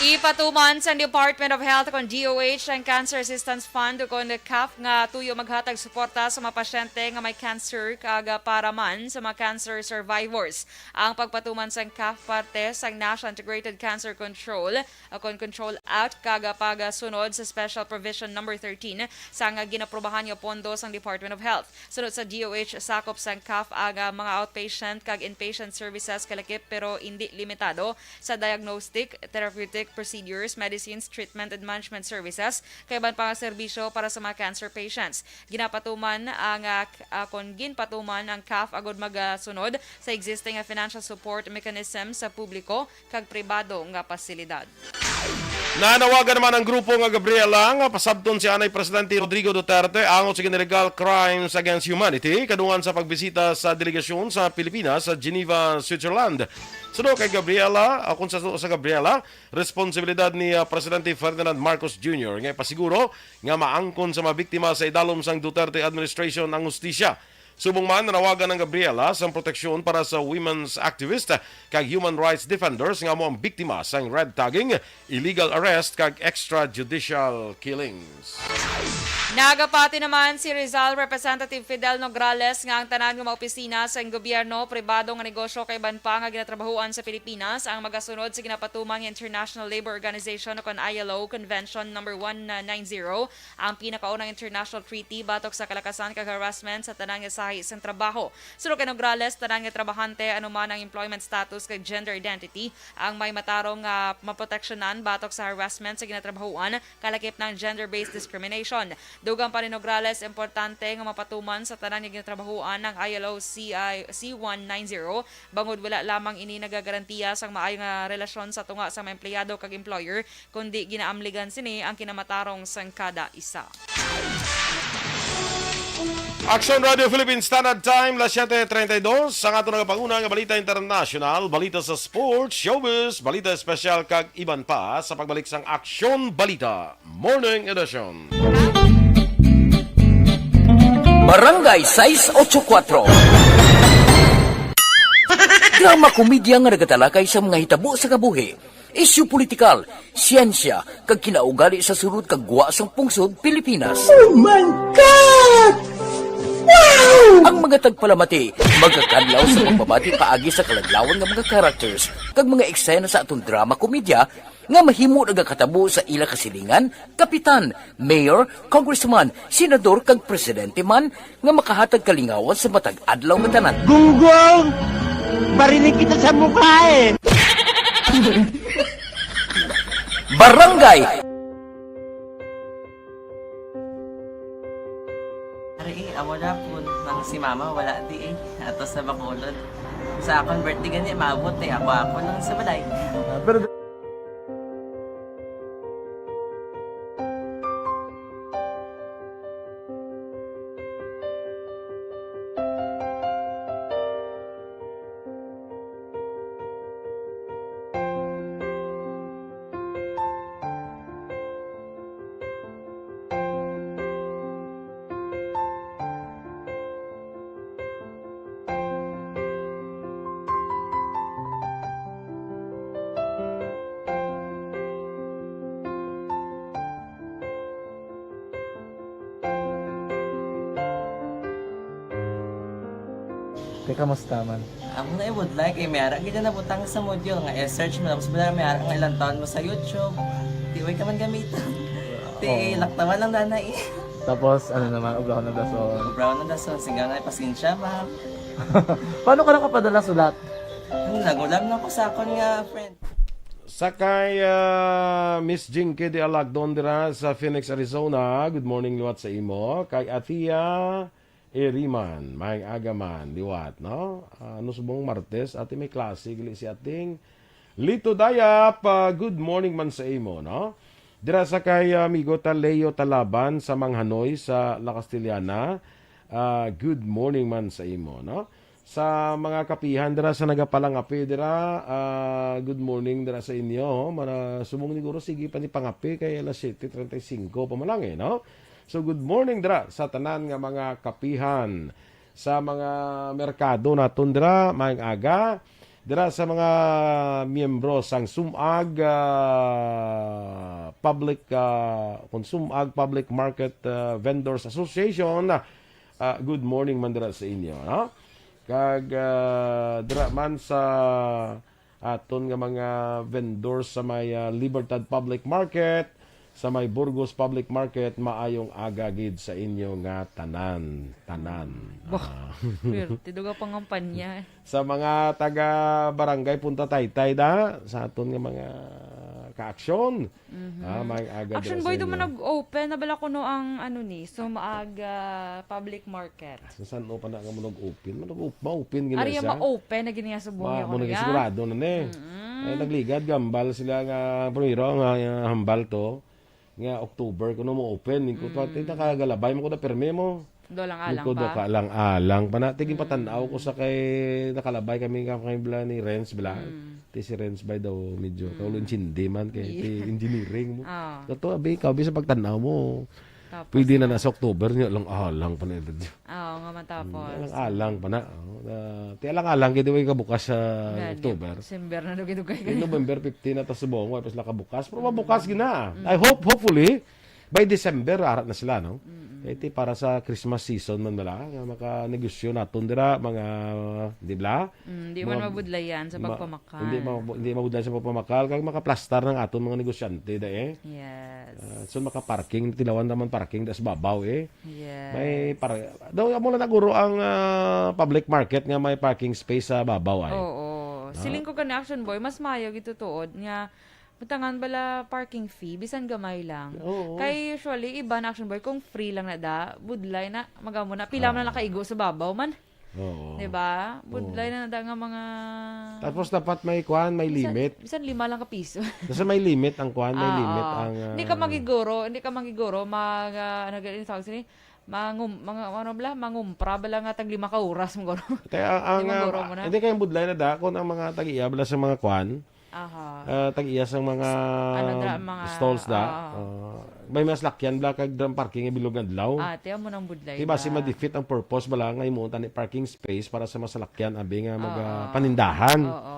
Ipatuman sang Department of Health kon D O H ang Cancer Assistance Fund kon CAF nga tuyo maghatag suporta sa mga pasyente nga may cancer kag para man sa mga cancer survivors. Ang pagpatuman sang CAF parte sang National Integrated Cancer Control o kon Control Act kag pagsunod sa Special Provision Number thirteen sang ginaprubahan nga pondo sang Department of Health. Sunod sa D O H, sakop sang CAF ang, ah, mga outpatient kag inpatient services kalakip pero indi limitado sa diagnostic, therapeutic procedures, medicines, treatment and management services, kag iban pa nga serbisyo para sa mga cancer patients. Ginapatuman ang, ah, k-, ah, kon ginpatuman ang CAF agud magasunod sa existing nga financial support mechanism sa publiko kag pribado nga pasilidad. Nanawagan naman ang grupo nga Gabriela nga pasabton si anay Presidente Rodrigo Duterte angot sa ginalegal crimes against humanity kadungan sa pagbisita sa delegasyon sa Pilipinas sa Geneva, Switzerland. Suno kay Gabriela, o kung sa, sa Gabriela, responsibilidad ni, ah, Presidente Ferdinand Marcos Junior nga ipasiguro nga maangkon sa mga biktima sa idalom sang Duterte administration ang hustisya. Subong man, nanawagan ang Gabriela sang proteksyon para sa women's activist kag human rights defenders nga amo ang biktima sang red tagging, illegal arrest kag extrajudicial killings. Nagapati naman si Rizal Representative Fidel Nograles nga ang tanan nga mga opisina sang gobyerno, pribado nga negosyo kag iban pa nga ginatrabahuan sa Pilipinas ang magasunod sa ginapatuman nga International Labour Organization o kon I L O Convention Number one nine zero, ang pinakaunang international treaty batok sa kalakasan kag harassment sa tanan nga sahi sang trabaho. Suno kay Nograles, tanan nga trabahante, anuman ang employment status kag gender identity, ang may matarong nga maproteksyonan batok sa harassment sa ginatrabahuan, kalakip ng gender-based discrimination. Dugang pa ni Nograles, importante nga mapatuman sa tanan nga ginatrabahuan ang I L O C I, C one nine zero, bangod wala lamang ini nagagarantiya sang maayo nga relasyon sa tunga sa mga empleyado kag employer, kundi ginaamligan sini ang kinamatarong sang kada isa. Aksyon Radio Philippines Standard Time, las siete treinta y dos. Ang ato nagapanguna nga balita international, balita sa sports, showbiz, balita espesyal, kag iban pa sa pagbalik sang Aksyon Balita Morning Edition. Barangay sais ocho kuwatro. Drama komedya nga nagatalakay sa mga hitabo sa kabuhi, isyu politikal, siyensya, kag kinaugali sa sulod kag gwa sang pungsod Pilipinas. Oh my God! Wow! Ang mga tagpalamati magakadlaw sa pagbabati paagi sa kaladlawan nga mga characters kag mga eksena sa aton drama komedya nga mahimo nagakatabo sa ila kasilingan, kapitan, mayor, congressman, senador, kag presidente man nga makahatag kalingawan sa matag adlaw nga tanan. Gunggong! Barinig kita sa mukha eh! Barangay Ari, eh, amo na po nang si mama wala di eh. Ato sa Bacolod. Sa akon birthday gani, maabot eh. Ako, ako lang sa balay. Ah, pero Te, kamusta man? Amo na ibudlay kay may ara gid na nabutang sa module nga i-search mo, tapos wala may ara nga ilang taon mo sa YouTube. Di way ka man gamiton. Ti, Oo. Laktawan lang danay. Tapos, ano naman, obrahon ng dason. Obrahon ng dason, siga na, pasensya, ma'am. Paano ka nakapadala sulat? Ano, nagulam na ko sa akon nga friend. Sa kay, ah, Miss Jinky de Alagdon dira sa Phoenix, Arizona. Good morning liwat sa imo. Kay Atia Eriman, may aga man liwat, no? Ah, ano subong Martes, ati may klase gali si ating Lito Dayap. Ah, good morning man sa imo, no? Dira sa kay, ah, amigo ta Leo Talaban sa Manghanoy sa La Castellana. Ah, good morning man sa imo, no? Sa mga kapihan dira sa nagapalangapi dira, ah, good morning dira sa inyo, ho. Mara-, subong ni guro, sige pa ni pangapi kay alas siete treinta y cinco pa man lang, eh, no? So, good morning dira sa tanan nga mga kapihan, sa mga merkado naton dira, maayong aga. Dira sa mga miyembro sang Sumag, ah, Public, ah, kung Sumag Public Market, ah, Vendors Association, ah, good morning man dira sa inyo, no? Kag, ah, dira man sa aton nga mga vendors sa may, ah, Libertad Public Market, sa may Burgos Public Market, maayong aga gid sa inyo nga tanan, tanan. Bah, Ah. Swerte daw ka pangampanya. Sa mga taga Barangay Punta Taytay da, sa aton nga mga kaaksyon, Mhm. Ah, may aga Action dira Boy, sa duman inyo. Nag-open na bala kuno ang, ano ni, Sumaag, ah, public market. Sa san-o pa na nga mo nag-open? Mo nag-op-, ma-open gina Ari siya? Ma-open na gini nga subong Ma-, niya mo kuno naging ya. Sigurado na ni. Mm-mm. Ay, nagligad, gambal sila nga, primero nga, ah, hambal to, nga October kuno mo open. Ning ko, Mm. pati nakagalabay mo ko na perme mo. Dolang-alang Likod pa. Ka lang-alang pa na. Tigin Mm. patanaw ko sa kay nakalabay kami nga kay bla ni Renz bla. Mm. Ti si Renz by daw medyo Mm. kaulo intindi man kay Yeah. ti engineering mo. Ah. Kato, abi, ikaw, abi sa pagtanaw mo. Tapos Pwede na na. Na sa October, niya lang-alang pa na ito. Ah, oo nga man tapos. Mm, alang-alang pa na. Oh, na, ti alang-alang, kaya di ba ikabukas sa Ganyan. October? December na dugay-dugay. Yung November fifteen na ta subong, tapos nakabukas. Pero mabukas Mm. gina. Mm. I hope, hopefully, by December, ara na sila, no? Mm-mm. Eh, ti para sa Christmas season man bala, nga makanegosyo naton dira, mga, di bla? Mm, di man Mga mabudlayan sa ma-, pagpamakal. Hindi ma-, hindi mabudlayan sa pagpamakal, kag makaplastar ng aton mga negosyante, da eh. Yes. Ah, so, makaparking, tilawan naman parking, das babaw eh. Yes. May par-, daw, amo lang na guro ang, ah, public market nga may parking space sa babaw ay. Oo. No? Siling ko gani, Action Boy, mas maayo gitutuod nga butangan bala parking fee, bisan gamay lang. Oo. Kay usually, iba na Action Boy, kung free lang na da, budlay na, magamo na, pila man Oo. lang kaigo sa babaw man. Oo. Di ba? Budlay Oo. Na na da nga mga Tapos dapat may kuan, may Bisan, limit. Bisan lima lang ka piso. Kasi may limit ang kuan, may Ah, limit oo. ang, Hindi ka ah, magiguro, hindi ka magiguro, mag, ah, ano, ano tawag sini? Mangum-, mga, ano bala? Mangumpra bala nga tag lima ka oras, maguro. Kaya ang, ang, Di maguro ah, mo na. Hindi kayang budlay na da, kung ang mga tag-iya bala sa mga kuan, Aha. Ah, tag-iya sang mga Ano dra-, mga, stalls da. oo. Ah, may mas lakyan bla kag drum parking nga bilog nga adlaw. Ah, tiyan mo nang budlay Di ba si da. Ma-defeat ang purpose bala nga himuon tani parking space para sa masalakyan abi nga Oo. Mag, ah, panindahan. Oo.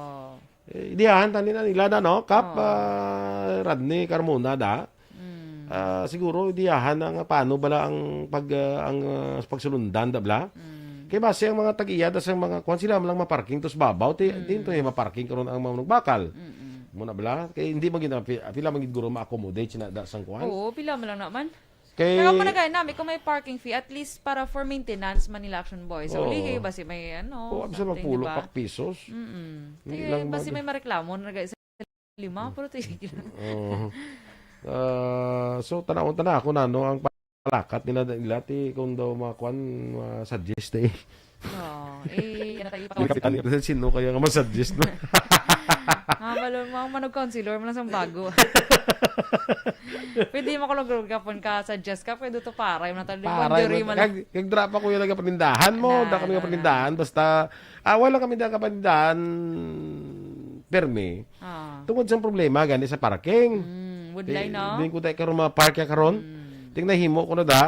Eh, idiyahan tani na nila na, no? Kap, Oo. Ah, Rodney Carmona da. Mm. Ah, siguro idiyahan na nga paano bala ang pag, ah, ang, ah, pagsulundan da bla? Mm. Kay base ang mga tag-iya da sa mga kuan, sila man lang maparking to sa babaw, ti, Mm. din to eh, maparking karon ang mga manugbakal. Mm-mm. Muna bala? Kay hindi man gid na pi-, pila man gid guro ma-accommodate sina da sang kuan. Oo, pila man lang naman. Kay Pero kung nagay nami, kung may parking fee, at least para for maintenance man nila Action Boy. So, Oo. Uli kayo ba si may ano, Oo, bisan something, magpulo di ba? Pak pisos. Mm-mm. Hindi Kaya lang ba si mag- may mareklamo na nagay sa lima, pero tigil. Oo. Ah, so, tanawon ta na ako na, no, ang palakat nila, nila, ti, kung daw mga kwan, mga suggest, eh. Oo. Eh, yan na tayo Yung kapitan, ipakawag. Sino kaya nga ma-suggest na? Mga balon, mga manog counselor mo lang sa bago. Pwede mo ko lang kapon ka, suggest ka, pwede to para, yung natali, Para, boundary yung, man. Kag, kag dra pa ko yung nagapanindahan mo, Na, dra kami na, na. Kapanindahan, basta, ah, wala kami nagapanindahan, permi. Ah. Tungod sa problema gani sa parking. Mm, would Di, line, no? Di ko tayo karon ma-park ya karon. Mm. Ting nahimo ko na da.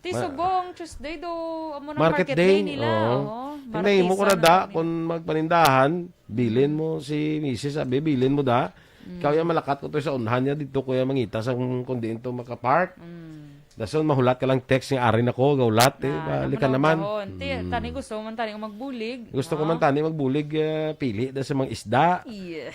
Ti Ma- subong Tuesday do, amo na Market market day? Day nila. Oo. Oo. Ting Martes, nahimo ko na ano, da, nila. Kung magpanindahan, bilin Mm. mo si misis, sabi, bilin mo da. Mm. Ikaw yung malakat ko to sa unhan niya, dito ko yung mangita sa kung, kung diin to makapark. Mm. Dason mahulat ka lang text nga, "Ari na ko, gaulat," eh, Ah, balik ka naman naman. Dahon. Ti-, Mm. tani gusto man tani nga magbulig, Gusto ko no? man tani magbulig, eh, pili da sa mga isda. Yeah.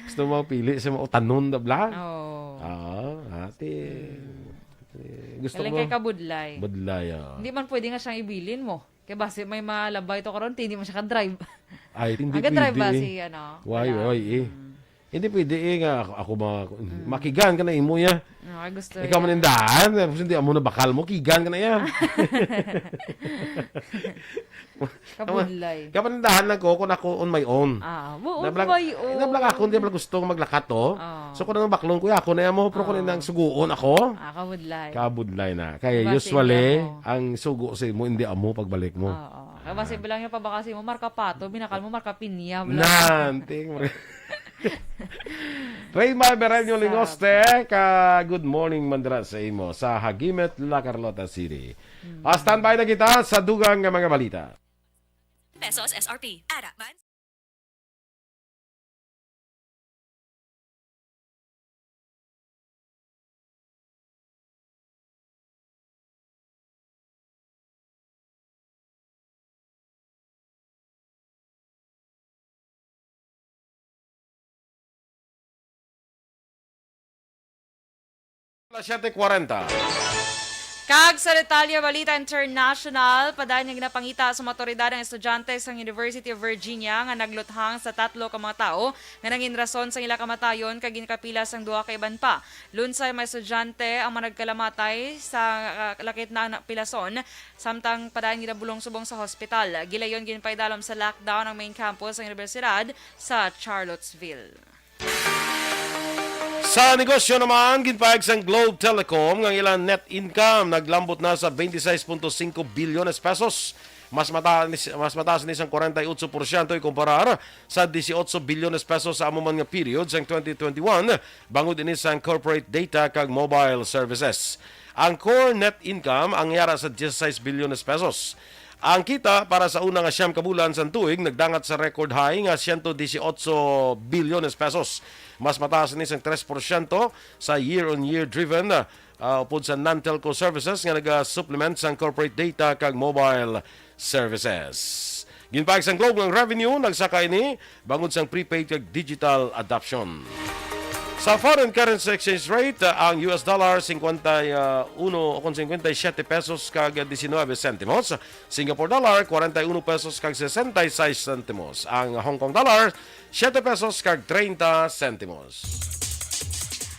Gusto mo pili sa mga utanon da bla? Oh. Oo, ate. Mm. Eh, gusto Galing mo kay kabudlay. Budlay, ah. Hindi man pwede nga siyang ibilin mo. Kay basi may malabay to karon, hindi man siya ka-drive. Ay, hindi Aga drive pwede ba eh. si, ano, Why, wala? why eh? Mm. Hindi pwede eh nga ako, ako ma-, Mm. makigan ka na imo ya. Ah, gusto Ikaw niya. manindahan, tapos hindi amo na bakal mo, kigan ka na ya. Kabudlay. Kapanindahan lang ko kung ako on my own. Ah, buon Nablang, may own. nablang ako, hindi pala gusto nga maglakat to. Ah. So kung nang baklon ko, ako na mo, pero kung Ah. nang suguon ako, Ah, kabudlay. kabudlay na. Kaya Diba, usually, sige ako. ang sugo sa imo, hindi amo pagbalik mo. Oo. Kaya basi Ah. bilang yung pabakasi mo, marka pato, binakal mo, marka pinya, bla. Nan, ting, Rayma Bereño Sa Lingoste, ka good morning man dira sa imo sa Hagimet, La Carlota City. Hmm. Ah, standby na kita sa dugang nga mga balita. Pesos S R P. Ara man. Alas siyete kwarenta. Kag sa detalye, balita international, padayon nga ginapangita sa mga awtoridad ang estudyante sa University of Virginia nga nagluthang sa tatlo ka mga tawo nga nangin rason sang ila kamatayon kag ginakapila sang duha ka iban pa. Lunsay mga estudyante ang mga nagkalamatay sa, ah, lakit na pilason, samtang padayon ginabulong subong sa hospital. Gilayon ginpaidalom sa lockdown ang main campus sang universidad sa Charlottesville. Sa negosyo naman, ginpahayag sang Globe Telecom nga ang ilang net income naglambot na sa twenty-six point five bilyones pesos. Mas mata-, mas mataas ni sang forty-eight porsyento ikumparar sa twenty-eight bilyones pesos sa amo man nga period sang twenty twenty-one, bangod ini sang corporate data kag mobile services. Ang core net income ang yara sa twenty-six bilyones pesos. Ang kita para sa una nga siyam ka bulan sang tuig nagdangat sa record high nga siyento disiotso bilyones pesos. Mas mataas ni sang tres porsyento sa year-on-year driven, ah, upod sa non-telco services nga naga-supplement sang corporate data kag mobile services. Ginpahayag sang Globe nga ang revenue nagsaka ini bangod sang prepaid kag digital adoption. Sa foreign currency exchange rate, ang U S dollar, cincuenta y uno o kon cincuenta y siete pesos kag diecinueve centimos, Singapore dollar, cuarenta y uno pesos kag sesenta y seis centimos, ang Hong Kong dollar, siete pesos kag treinta centimos.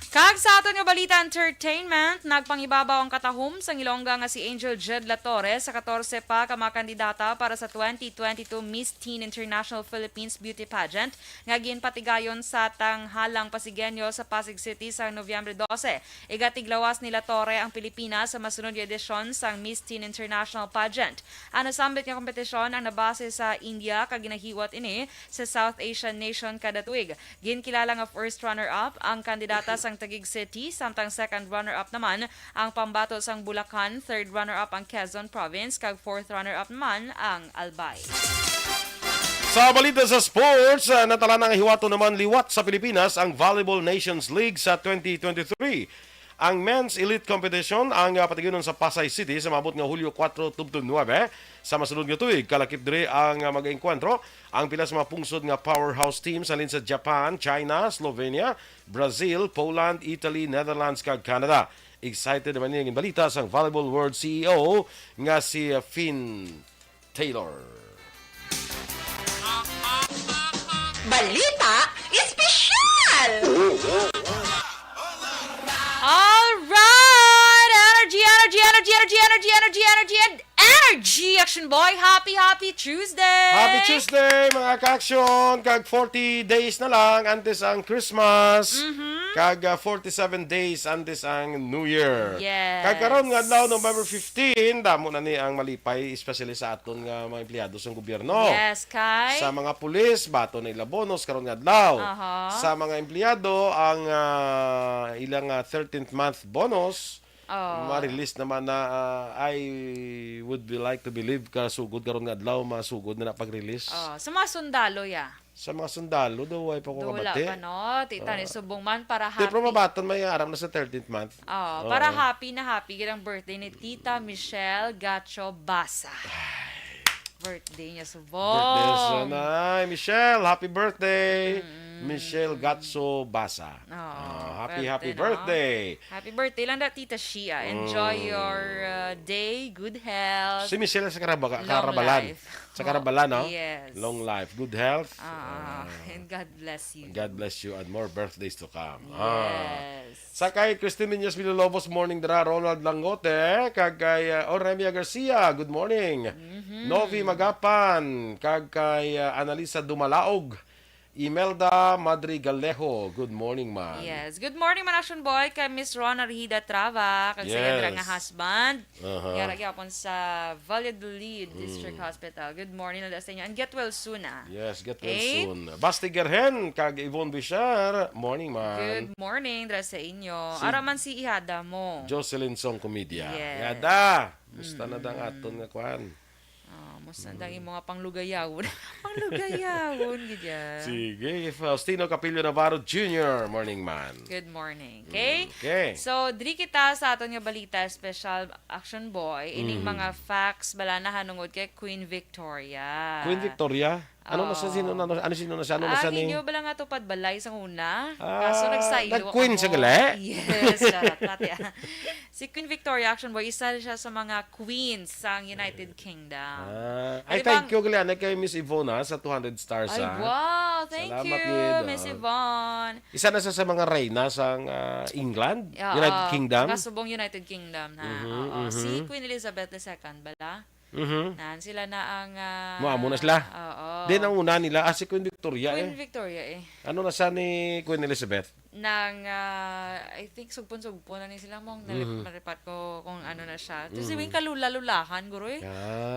Kag sa aton nga balita entertainment, nagpangibabaw ang katahom sang Ilongga nga si Angel Jed Latorre sa katorse pa ka mga kandidata para sa twenty twenty-two Miss Teen International Philippines Beauty Pageant nga ginpatigayon sa Tanghalang Pasigueño sa Pasig City sa Nobyembre dose. Igatiglawas ni Latorre ang Pilipinas sa masunod nga edisyon sang Miss Teen International Pageant. Ang nasambit nga kompetisyon ang nabase sa India kag ginahiwat ini sa South Asian nation kada tuig. Ginkilala nga first runner-up ang kandidata sang Taguig City, samtang second runner-up naman ang pambato sang Bulacan, third runner-up ang Quezon Province, kag fourth runner-up naman ang Albay. Sa balita sa sports, ah, natala na nga hiwaton naman liwat sa Pilipinas ang Volleyball Nations League sa twenty twenty-three. Ang men's elite competition ang, ah, patigayonon sa Pasay City sa maabot nga Hulyo kuwatro tubtob nuwebe sa masunod nga tuig. Kalakip diri ang, ah, mag-enkwentro ang pila sa mga pungsod nga powerhouse teams halin sa Japan, China, Slovenia, Brazil, Poland, Italy, Netherlands, kag Canada. Excited naman niya ang balita sang Volleyball World C E O nga si, ah, Finn Taylor. Balita Espesyal! All right! Energy, energy, energy, energy, energy, energy, energy, and energy, Action Boy! Happy, happy Tuesday! Happy Tuesday, mga ka-action! Kag forty days na lang antes ang Christmas. Mhm. Kag, ah, forty-seven days antes ang New Year. Yes. Kag karon nga adlaw, November fifteen, damo na ni ang malipay, especially sa aton nga mga empleyado sa gobyerno. Yes, kay? Sa mga pulis, baton na ila bonus karon nga adlaw. Aha. Sa mga empleyado, ang, ah, ilang, ah, thirteenth month bonus, Oh. Ma-release naman na, ah, I would be like to believe kasugod karon nga adlaw, masugod na na pag-release. Oh, sa mga sundalo, ya. Sa mga sundalo daw, way pa ko Daw wala kabati. pa, no? Tita ni Ah. Subong man para Di, pero happy. mabaton may aram na sa thirteenth month. Oh, Oo. para happy na happy gid ang birthday ni Tita Michelle Gacho Basa. Birthday niya, Subong. Birthday sa Nanay Michelle. Happy birthday, Mm. Michelle Gacho Basa. Oh, Ah, happy, happy birthday, no? birthday. Happy birthday lang da, Tita Shia. Enjoy Mm. your, uh, day, good health, Si Michelle sa Karabaka-, long Karabalan. life. Sa Karabalan, no? Yes. Long life, good health. Ah, Ah. and God bless you. God bless you and more birthdays to come. Ah. Yes. Sa kay Christine Miñas Villalobos, morning dira, Ronald Langote, kag kay, uh, Oremia Garcia, good morning. Mhm. Novi Magapan, kag kay, uh, Analisa Dumalaog, Imelda Madrigalejo, good morning, man. Yes. Good morning, man, Action Boy, kay Miss Ron Arhida Trava, kag sa iya dira nga Yes. husband. Aha. Yara gyapon sa Valladolid District Mm. Hospital. Good morning, nada sa inyo. And get well soon, ah. Yes, get well Okay? soon. Basti Gerhen, kag Yvonne Bishar, morning, man. Good morning, dira sa inyo. Si Ara man si ihada mo. Jocelyn Song Comedia. Yes. Ihada, musta na dang Mm. aton nga kwan? Ah, musta na dang Mm. imo nga panglugayawon? Panglugayawon, gid yan. Sige, Faustino Capillo Navarro Junior, morning, man. Good morning. Okay? Mm, okay. So, diri kita sa aton nga balita, special Action Boy, ining Mhm. mga facts bala na hanungod kay Queen Victoria. Queen Victoria? Ano na sa, Oo. sino na, ano, sino na siya? Ano na Ah, siya ni? Ginyo bala nga tupad balay sa una. Ah, Kaso nagsaylo nag-queen ako siya mo. gali? Yes, charot, pati, ah. Si Queen Victoria, Action Boy, isa siya sa mga queens sang United Kingdom. Ah, ay, Pwede thank bang you gali, anay, kay Miss Yvonne, ha, sa two hundred stars, Ay, ha. wow, thank Salamat you, gid, Miss ah. Yvonne. Isa na siya sa mga reyna sang, ah, England, Yeah, United ah, Kingdom. Kasubong United Kingdom na. Mhm, Oo, si mhm. Queen Elizabeth the second bala. Mhm. Nan, sila na ang, ah, Mo, amo na sila. Oo. Then, ang una nila, ah, si Queen Victoria, Queen eh. Victoria, eh. Ano na siya ni Queen Elizabeth? Nang, ah, I think, sugpon-sugpon na ni sila, mong nalip-, Mhm. nalipat ko kung ano na siya. Tapos Mhm. yung kalula-lulahan, guro, eh. Ah,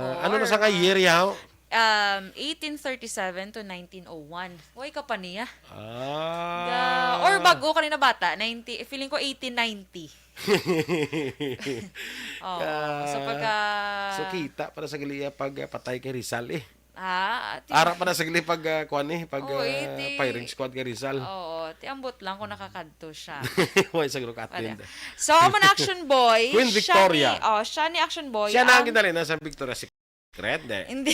Oo, ano na or, sa kay ah, year, yaw? Um, eighteen thirty-seven to nineteen oh one. Way ka pa niya. Ah. Ga-, or bago ka rin na bata, ninety, feeling ko eighteen ninety. Oo. So, Ah, pagka so, kita para sa gali iya pag, ah, patay kay Rizal, eh. Ah, ti- Ara pa na sa gali pag, ah, kuwan, eh, pag, Oo, ah, eh, ti- firing squad kay Rizal. Oo, ti ambot lang kung nakakadto siya. Why sa group Wala. attend? So, amo na Action Boy, Queen siya Victoria. ni, oh, siya ni Action Boy Siya na ang ang ginalina sa Victoria's Secret, de. Hindi.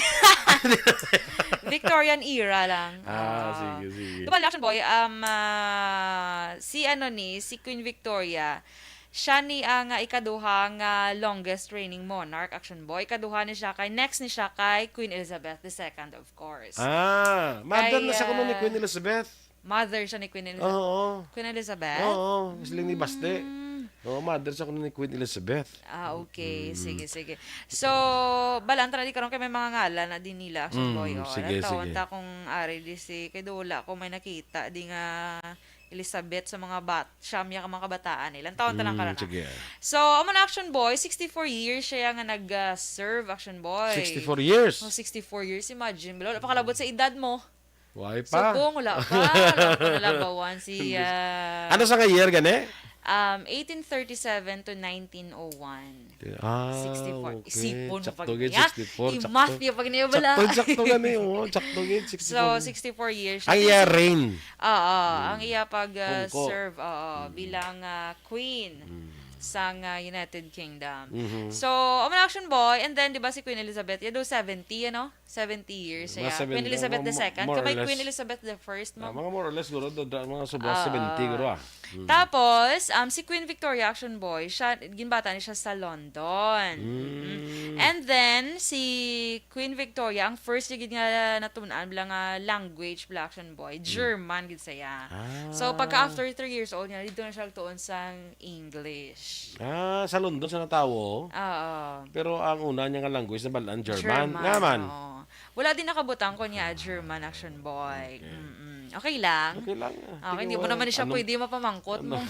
Victorian era lang. Ah, Oo. sige, sige. Di ba, Action Boy, um, ah, si ano ni, si Queen Victoria, siya ni ang, ah, ikaduha nga longest reigning monarch, Action Boy. Ikaduha ni siya kay, next ni siya kay Queen Elizabeth the second, of course. Ah, mother Kay, na sa kuno ni ah, Queen Elizabeth. Mother siya ni Queen Elizabeth. Oo. Queen Elizabeth? Oo, siling ni Baste. Mm. Oo, mother sa kuno ni Queen Elizabeth. Ah, okay. Mm. Sige, sige. So, balanta na di karon kay may mga ngalan na din nila, Action Mm, Boy, oh. sige, Lantawon sige. ta kung ari di si, kay do wala ko may nakita di nga Elizabeth sa mga bat-, siyam ya ka mga kabataan, eh. Lantawon ta lang Mm, karon, ah. sige. So, amo na, Action Boy, sixty-four years siya nga nag, ah, serve, Action Boy. Sixty-four years? Oh, sixty-four years. Imagine, wala pa kalabot sa edad mo. Why pa? Subong, wala pa. Wala pa nalabawan si, Hindi. ah, Ano sa nga year gani? Um, eighteen thirty-seven to nineteen oh one. Ah, Sixty-four. okay. Isipon mo Sakto pag gid, niya. Sixty-four, sakto. I-mafia pag niya bala. Sakto, sakto gani, oo. Sakto gid, So, sixty-four. sixty-four years siya. Ang iya reign. Oo, Mm. ang iya pag, uh, Pungko. serve, oo, Mm. bilang, uh, queen Mm. sang, uh, United Kingdom. Mhm. So, amo na, Action Boy, and then, di ba si Queen Elizabeth, ya do seventy, ano? Seventy years Mga siya. seventy, Queen Elizabeth mo-, the second. more or Kamay less. Queen Elizabeth the first, Ah, ma'am. mga more or less, guro, do-, do-, mga sobra Oo. seventy, guro, ah. Mm. Tapos, um, si Queen Victoria, Action Boy, siya, ginbata ni siya sa London. Mm. Mm-mm. And then, si Queen Victoria, ang first niya gid nga natun-an, bala nga language, bala, Action Boy, Mm. German gid siya. Ah. So, pagka after three years old niya, dito na siya tuon sang English. Ah, sa London sa natawo? Oo. Pero ang una niya nga language, nabalaan, German. German, Nga man. oo. Wala din nakabutang ko niya, German, Action Boy. Okay. Mm-mm. Okay lang. Okay lang. Ah, okay, hindi mo naman siya pwede mapamangkot mo.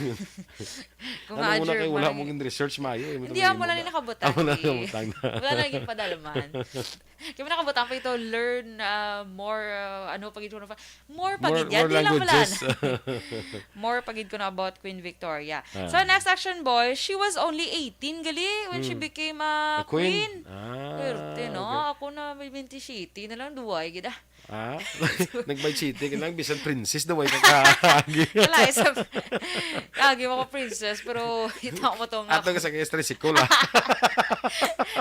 Kung ano mo na kay wala mong in-research, mayo. Eh, hindi, amo lang ni nakabutang. Amo lang ni nakabutang. Wala lagi padalman. Kaya mo nakabutang pa ito, learn uh, more, uh, ano, pag-, more pagid yan. More languages. More pagid ko na about Queen Victoria. Ah. So, next action, boy, she was only eighteen, gali, when she became a queen. Ah, okay. Pwerte, no? Ako na may twenty-seven na lang, duway, gida. Ah? Nag-Bay City ka lang, bisan princess daw ay kakaagi. Wala, isa, kaagi mo ko princess, pero kita ko to nga. Ato ka sa kay tricycle, ah.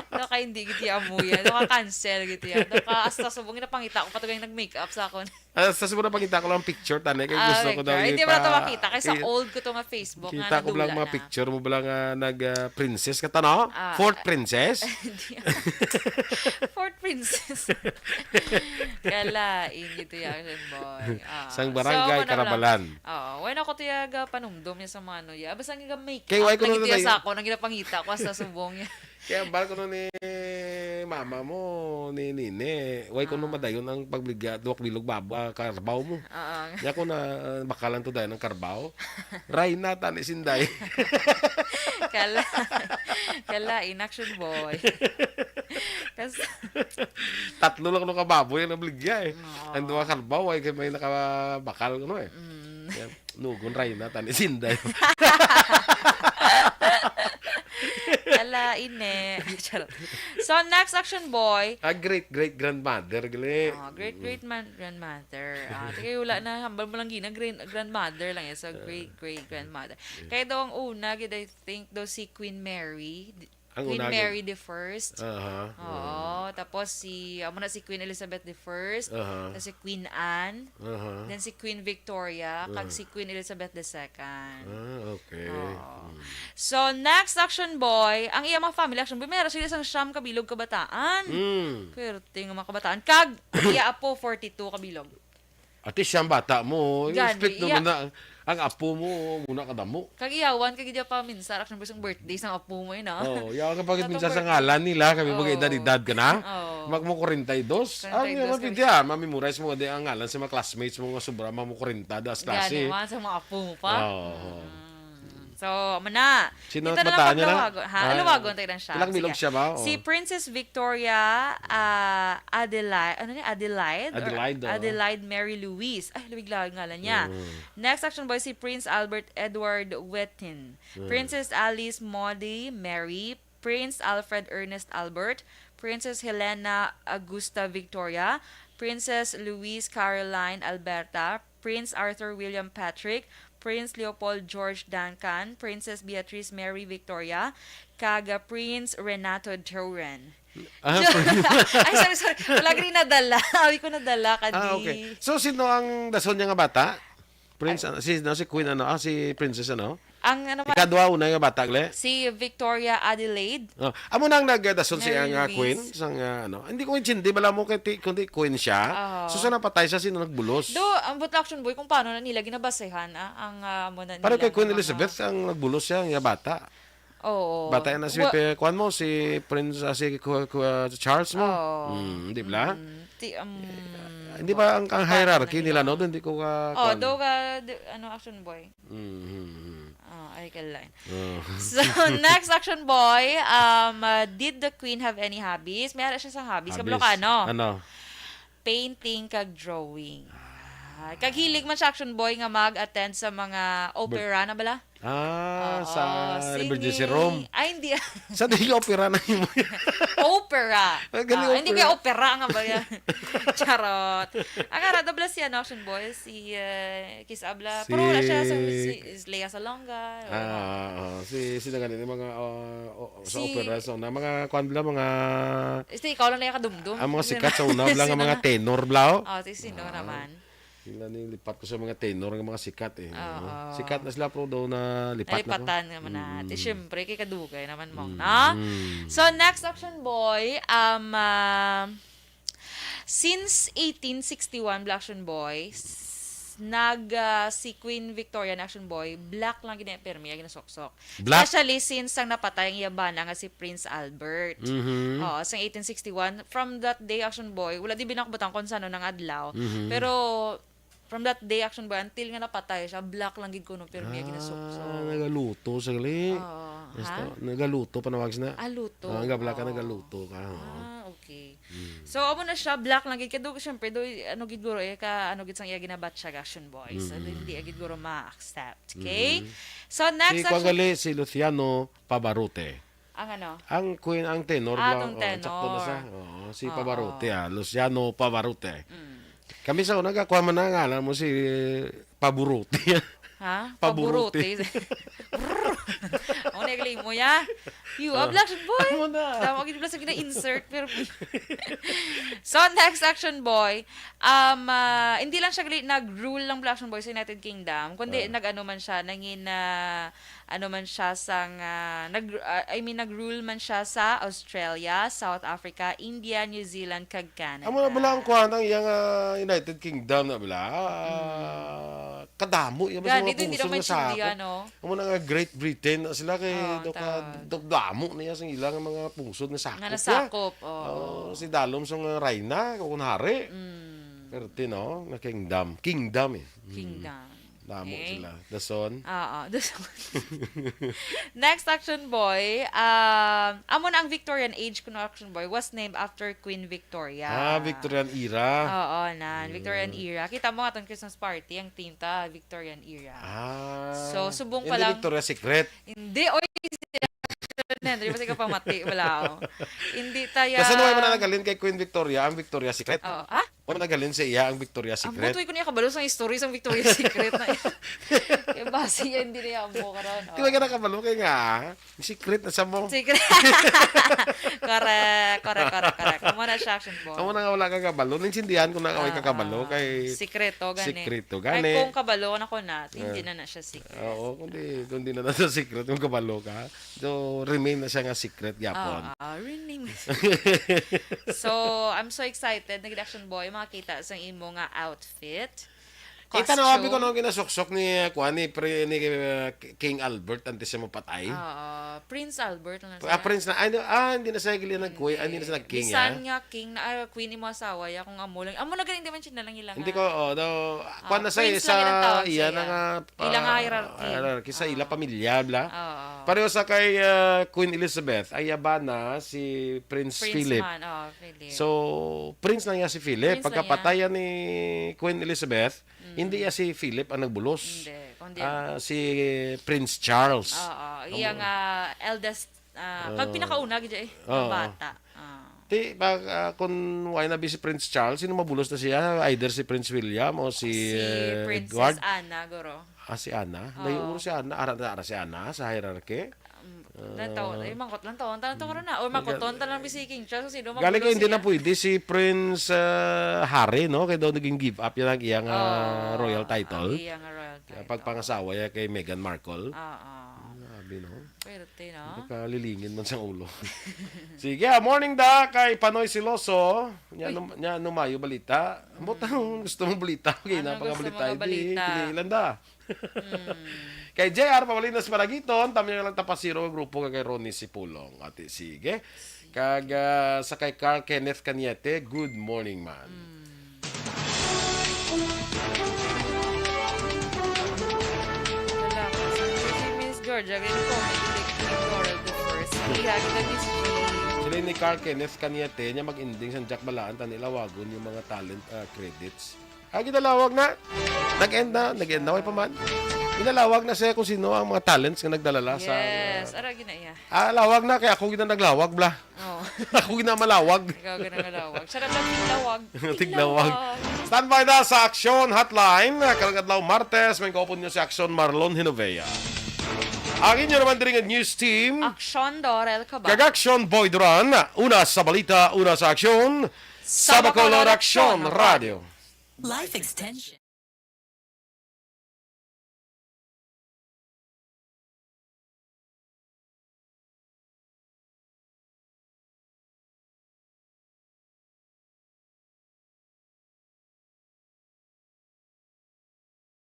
Naka, hindi giti amo yan. Naka-cancel giti yan. Naka, hasta subong, napangita ko pa to yung nag-makeup sa akon. Ah, sa subong, napangita ko lang picture, tani, kay gusto ko daw. Hindi mo na to makita, kay sa old ko to nga Facebook. Kita ko lang mga picture mo bala nga nag-princess ka, tano? Fourth princess? Fourth princess. Kalain gito yung action boy. Ah, sang barangay so, Karabalan. Oo, when ako tiyaga panumdom niya sa mga ano, ya. Basta nga make up lang ito sa ako, nang ginapangita ko sa subong niya. Kaya bal ko ni mama mo, ni nini, way ko madayon ang pagligya, duwak bilog babo, ah, karbaw mo. Oo. Niya ko na, ah, bakalan to dayon ang karbaw. Rayna, tani sinday. Kala, kala, in action boy. Kas- Tatlo lang no kababoy ang nabligya eh. Oo. Ang duha karbaw ay kay may nakabakal kuno eh. Mm. Yan. Nugon Rayna, tani sinday. Ala, ine. Charot. So, next action boy. Ah, great great grandmother gali. Oh, great great man grandmother. Ah, tigay wala na hambal mo lang gina great grandmother lang yan. So, great great grandmother. Kaya daw ang una gid, I think daw si Queen Mary. Ang Queen una gid. Mary the First. Aha. Oo. Tapos si, amo na si Queen Elizabeth the First. Aha. Tapos si Queen Anne. Aha. Then si Queen Victoria. Kag si Queen Elizabeth the Second. Ah, okay. Oo. Mm. So, next action boy, ang iya mga family action boy, may sila sang siyam kabilog kabataan. Mm. Pwerte nga mga kabataan. Kag, iya apo, forty-two kabilog. At least siyang bata mo, gani, expect naman na ang apo mo, muna kadamo. Kag iyawan, kag iya pa minsan, action boy, sang birthday sang apo mo, eh, no? Oh, yawan ka pag minsan sa ngalan nila, kami mag-edad-edad ka na. Oh. Mag mo forty-two. Ang forty-two. Pwede, ah, mamemorize mo di ang ngalan sa mga classmates mo nga sobra, mga forty das klase. Gani, man, sa mga apo mo pa. Oo. Mm. So, amo na. Sino dito na lang pagluwagon. Ha? Ah, luwagon tayo lang siya. Ilang bilog siya ba? Si Princess Victoria, ah, Adelaide, ano ni? Adelaide? Or Adelaide, oo. Adelaide Mary Louise. Ay, lawig-lawig ngalan niya. Mm. Next action boy, si Prince Albert Edward Whetten. Mm. Princess Alice Maud Mary. Prince Alfred Ernest Albert. Princess Helena Augusta Victoria. Princess Louise Caroline Alberta. Prince Arthur William Patrick, Prince Leopold George Duncan, Princess Beatrice Mary Victoria, kag, ah, Prince Renato Turan. Ah, Prince. Ay, sorry, sorry. Wala gani nadala. Abi ko nadala, kadi. Ah, okay. So, sino ang dason niya nga bata? Prince, ano, si, no, si Queen, ano, ah, si Princess, ano? Ang, ano man? Ikadwa, una nga bata, gle? Si Victoria Adelaide. Oh, amo nang nagdason siya nga Mary Louise. Queen, sang, ah, ano. Hindi ko intindi, bala mo kay ti-, kundi queen siya. Oo. So, sa napatay siya, sino nagbulos? Do, ang buta action boy, kung paano na nila ginabasehan, ah, ang, ah, amo na nila. Pero kay Queen Elizabeth, ang nagbulos siya, nga bata. Oo. Bata na si Pe-, kuwan mo, si Prince, ah, si Ku-, Ku-, ah, Charles mo? Oo. Mm, di ba? Mm, ti-, um, hindi ba ang, ang hierarchy nila, no? Doon, di ko ka, oh, kuwan. Do ka, di-, ano, action boy? Mm, mm, mm. Ah, ay, kalain. Oh. So, next action boy, um, uh, did the queen have any hobbies? May ara siya sa hobbies. Hobbies. Kabalo ka, no? Ano? Painting kag drawing. Ah, kag hilig man siya action boy nga mag-attend sa mga opera na bala? Ah, oo, sa singing. Emergency room. Ay, hindi. Sa di opera na yun. Opera. Ah, galing. Ah, hindi opera. Kaya opera nga ba yan? Charot. Ang ara, dobla si ano, action boy, si, eh, Kiss Abla. Si pero wala siya sa, si, si Lea Salonga. Ah, oo. Si, sino gani, yung mga, ah, o-, sa si opera, so, na mga, kwan bla, mga, este, ikaw lang na yung kadumdum. Ang mga sikat sa una bla, nga mga tenor bla, oh. Oh, si sino naman? Sila ni lipat ko sa mga tenor nga mga sikat, eh, no? Oo. Sikat na sila, pero daw na lipat na ko. Nalipatan naman na. Mm. Ti, syempre, kay kadugay naman mo, no? Mm. So, next action boy, um, ah, since eighteen sixty-one, Black Action Boy, s-, nag, ah, si Queen Victoria na Action Boy, black lang gina-, permi, ang ginasoksok. Black? Especially since ang napatay ang iya bana nga si Prince Albert. Mhm. Oo, sa eighteen sixty-one. From that day, Action Boy, wala di binakbutang kung sano nang adlaw. Mhm. Pero, From that day, Action Boy, until nga napatay siya, black lang gid kuno, pero niya ginasuksok. Ah, nagaluto siya gali. Oo. Basta, ha? Nagaluto, panawag siya na. Ah, luto. Ah, nga black ka, oo, nagaluto ka, oo. Ah, okay. Mm. So, amo na siya, black lang gid. Kaya do, syempre, do, ano gid guro, eh, ka, ano gid sang iya ginabatyag, Action Boy. So, mm, hindi gid guro ma-accept. Okay? Mm-hmm. So, next, si, kuwan Action gali, si Luciano Pavarotti. Ang ano? Ang queen, ang tenor. Ah, lang, atong, oh, tenor. Sakto na sa. Oo, si, oo, Pavarotti, ah, Luciano Pavarotti. Mm. Kami sa una, gakuha man na nga, alam mo si Paburuti. Ha? Paburuti. Paburuti. Ako na yung mo, ya. You, ah, black boy. Amo na. Tama, gid pala sa gina-insert, pero so, next, Action Boy, um, ah, hindi lang siya gali nag-rule lang pala, Action Boy, sa United Kingdom, kundi, ah, nag-ano man siya, nangin, ah, ano man siya sang, ah, nag, ah, I mean, nag-rule man siya sa Australia, South Africa, India, New Zealand, kag Canada. Amo na bala ang kuwan ang iyang, ah, United Kingdom na bala. Ah, kadamo iya mga pungsod nga sakop. Gani, ito hindi naman maintindihan, no? Amo na nga Great Britain na sila kay, oh, do ka, tawag, do damo na iya sang ilang mga pungsod nga sakop. Nga nasakop, oh. Oh, si dalom sang rayna, kung hari. Mm. Perte, no? Nga kingdom. Kingdom, eh. Mm. Kingdom. Damo sila. Okay. Dason. Oo, dason. Next, Action Boy. Um, amo na ang Victorian age kuno, Action Boy, was named after Queen Victoria. Ah, Victorian era. Oo, nan. Mm. Victorian era. Kita mo nga, atong Christmas party, ang theme ta, Victorian era. Ah. So, subong pa lang. Hindi Victoria's Secret. Hindi, oy, Henry, basta ka pamati, wala ako. Hindi ta ya. Basta nuway man na naghalin kay Queen Victoria, ang Victoria's Secret. Oo. Ah? Wala man naghalin sa iya ang Victoria's Secret. Ang butoy ko niya kabalo sang history sang Victoria's Secret na. Kaya basi yan, hindi niya amo karon. Di ba ka nakabalo kay nga, secret na sa mo. Secret. Correct, correct, correct, correct. Amo na siya, Action Boy. Amo na nga wala ka kabalo. Naintindihan ko na nga wala ka kabalo kay sikreto, gani. Sikreto, gani. Kay kung kabalo na ko na, hindi na na siya secret. Oo, kundi, kundi na na sa secret, kung kabalo ka. So, remain na siya nga secret gyapon. Oo, remain. So, I'm so excited. Nag-, Action Boy, makakita sa imo nga outfit. Costume. Kita na abi ko nung ginasuksok ni, uh, kuan, ni, pre, ni, uh, King Albert antes siya mapatay. Oo, Prince Albert lang. Ah, siya. Prince na. Ay, no, ah, hindi na siya gali nag-queen. Ah, hindi na siya nag-king, bisan ah, nga king na, ah, queen imo asawa, ya, kung amo lang. Amo na galing, di man siya na lang ilang, hindi ko, ah, oh, daw, ah, kuan na siya, prince lang sa ilang tawag iya siya, na nga, ilang, ah, hierarchy. Hierarchy sa ila pamilya, bla. Oo. Pareho sa kay, ah, Queen Elizabeth, ay iya bana si Prince Philip. Prince man, oh, Philip. So, prince lang iya si Philip. Prince lang iya. Pagkapatay ni Queen Elizabeth, mm, hindi iya si Philip ang nagbulos. Hindi, kundi, ah, si Prince Charles. Oo, iya nga eldest, ah, kag pinakauna gid, eh, nga bata. Ah. Ti, pag, ah, kung wala na bi si Prince Charles, sino mabulos na siya? Either si Prince William o si, si, eh, Princess Edward. Anna, guro. Ah, si Anna? Oo. Layo mo si Anna. Ara, ara si Anna sa hierarchy? Um, ah, lang taon. Ay, mangkot lang taon. Taon to karon na. O, mangkot taon, taon lang bi si King Charles. Sino mabulos siya? Gali kay hindi na pwede si Prince, ah, Harry, no? Kay daw naging give up yan ang iyang, ah, royal title. Oo, ang iyang royal title. Kaya pagpangasawa niya kay Meghan Markle. Oo. Grabe, no? Perte, no? Nakalilingin man sang ulo. Sige, ah, morning da kay Panoy Siloso. Nya, uy, num-, nya, numayo balita. Ambot, mm, ang gusto mong balita? Okay, ano na, gusto mga balita, mga balita? Hindi, pili lang da. Mm. Kay J R Pabalinas Paragiton, Tamyo lang Tapasiro, grupo nga kay Ronnie Sipulong. Ate, sige. Sige. Kag, ah, sa kay Carl Kenneth Cañete, good morning, man. Mm. Salamat. Si Miss Georgia, gani ko, may electric Laurel the first. Iya, kita, Miss G. Sila ni Carl Kenneth Cañete, niya mag-ending sa Jack Balaan, tani lawagon yung mga talent, ah, credits. Ah, ginalawag na. Nag-end na, nag-end na, way pa man. Ginalawag na siya kung sino ang mga talents nga nagdalala sa, yes, ara gina iya. Ah, lawag na, kay ako gina naglawag, bla. Oh. Ako gina malawag. Ikaw gina malawag. Sarap lang tiglawag. Tiglawag. Tiglawag. Standby na sa Aksyon Hotline. Karong adlaw Martes, may kaupod niyo si Aksyon Marlon Hinovea. Ang inyo naman diri nga news team. Aksyon Dorel Cabal. Kag Aksyon Boy Duran. Una sa balita, una sa aksyon. Sa Bacolod Aksyon Radio. Life extension.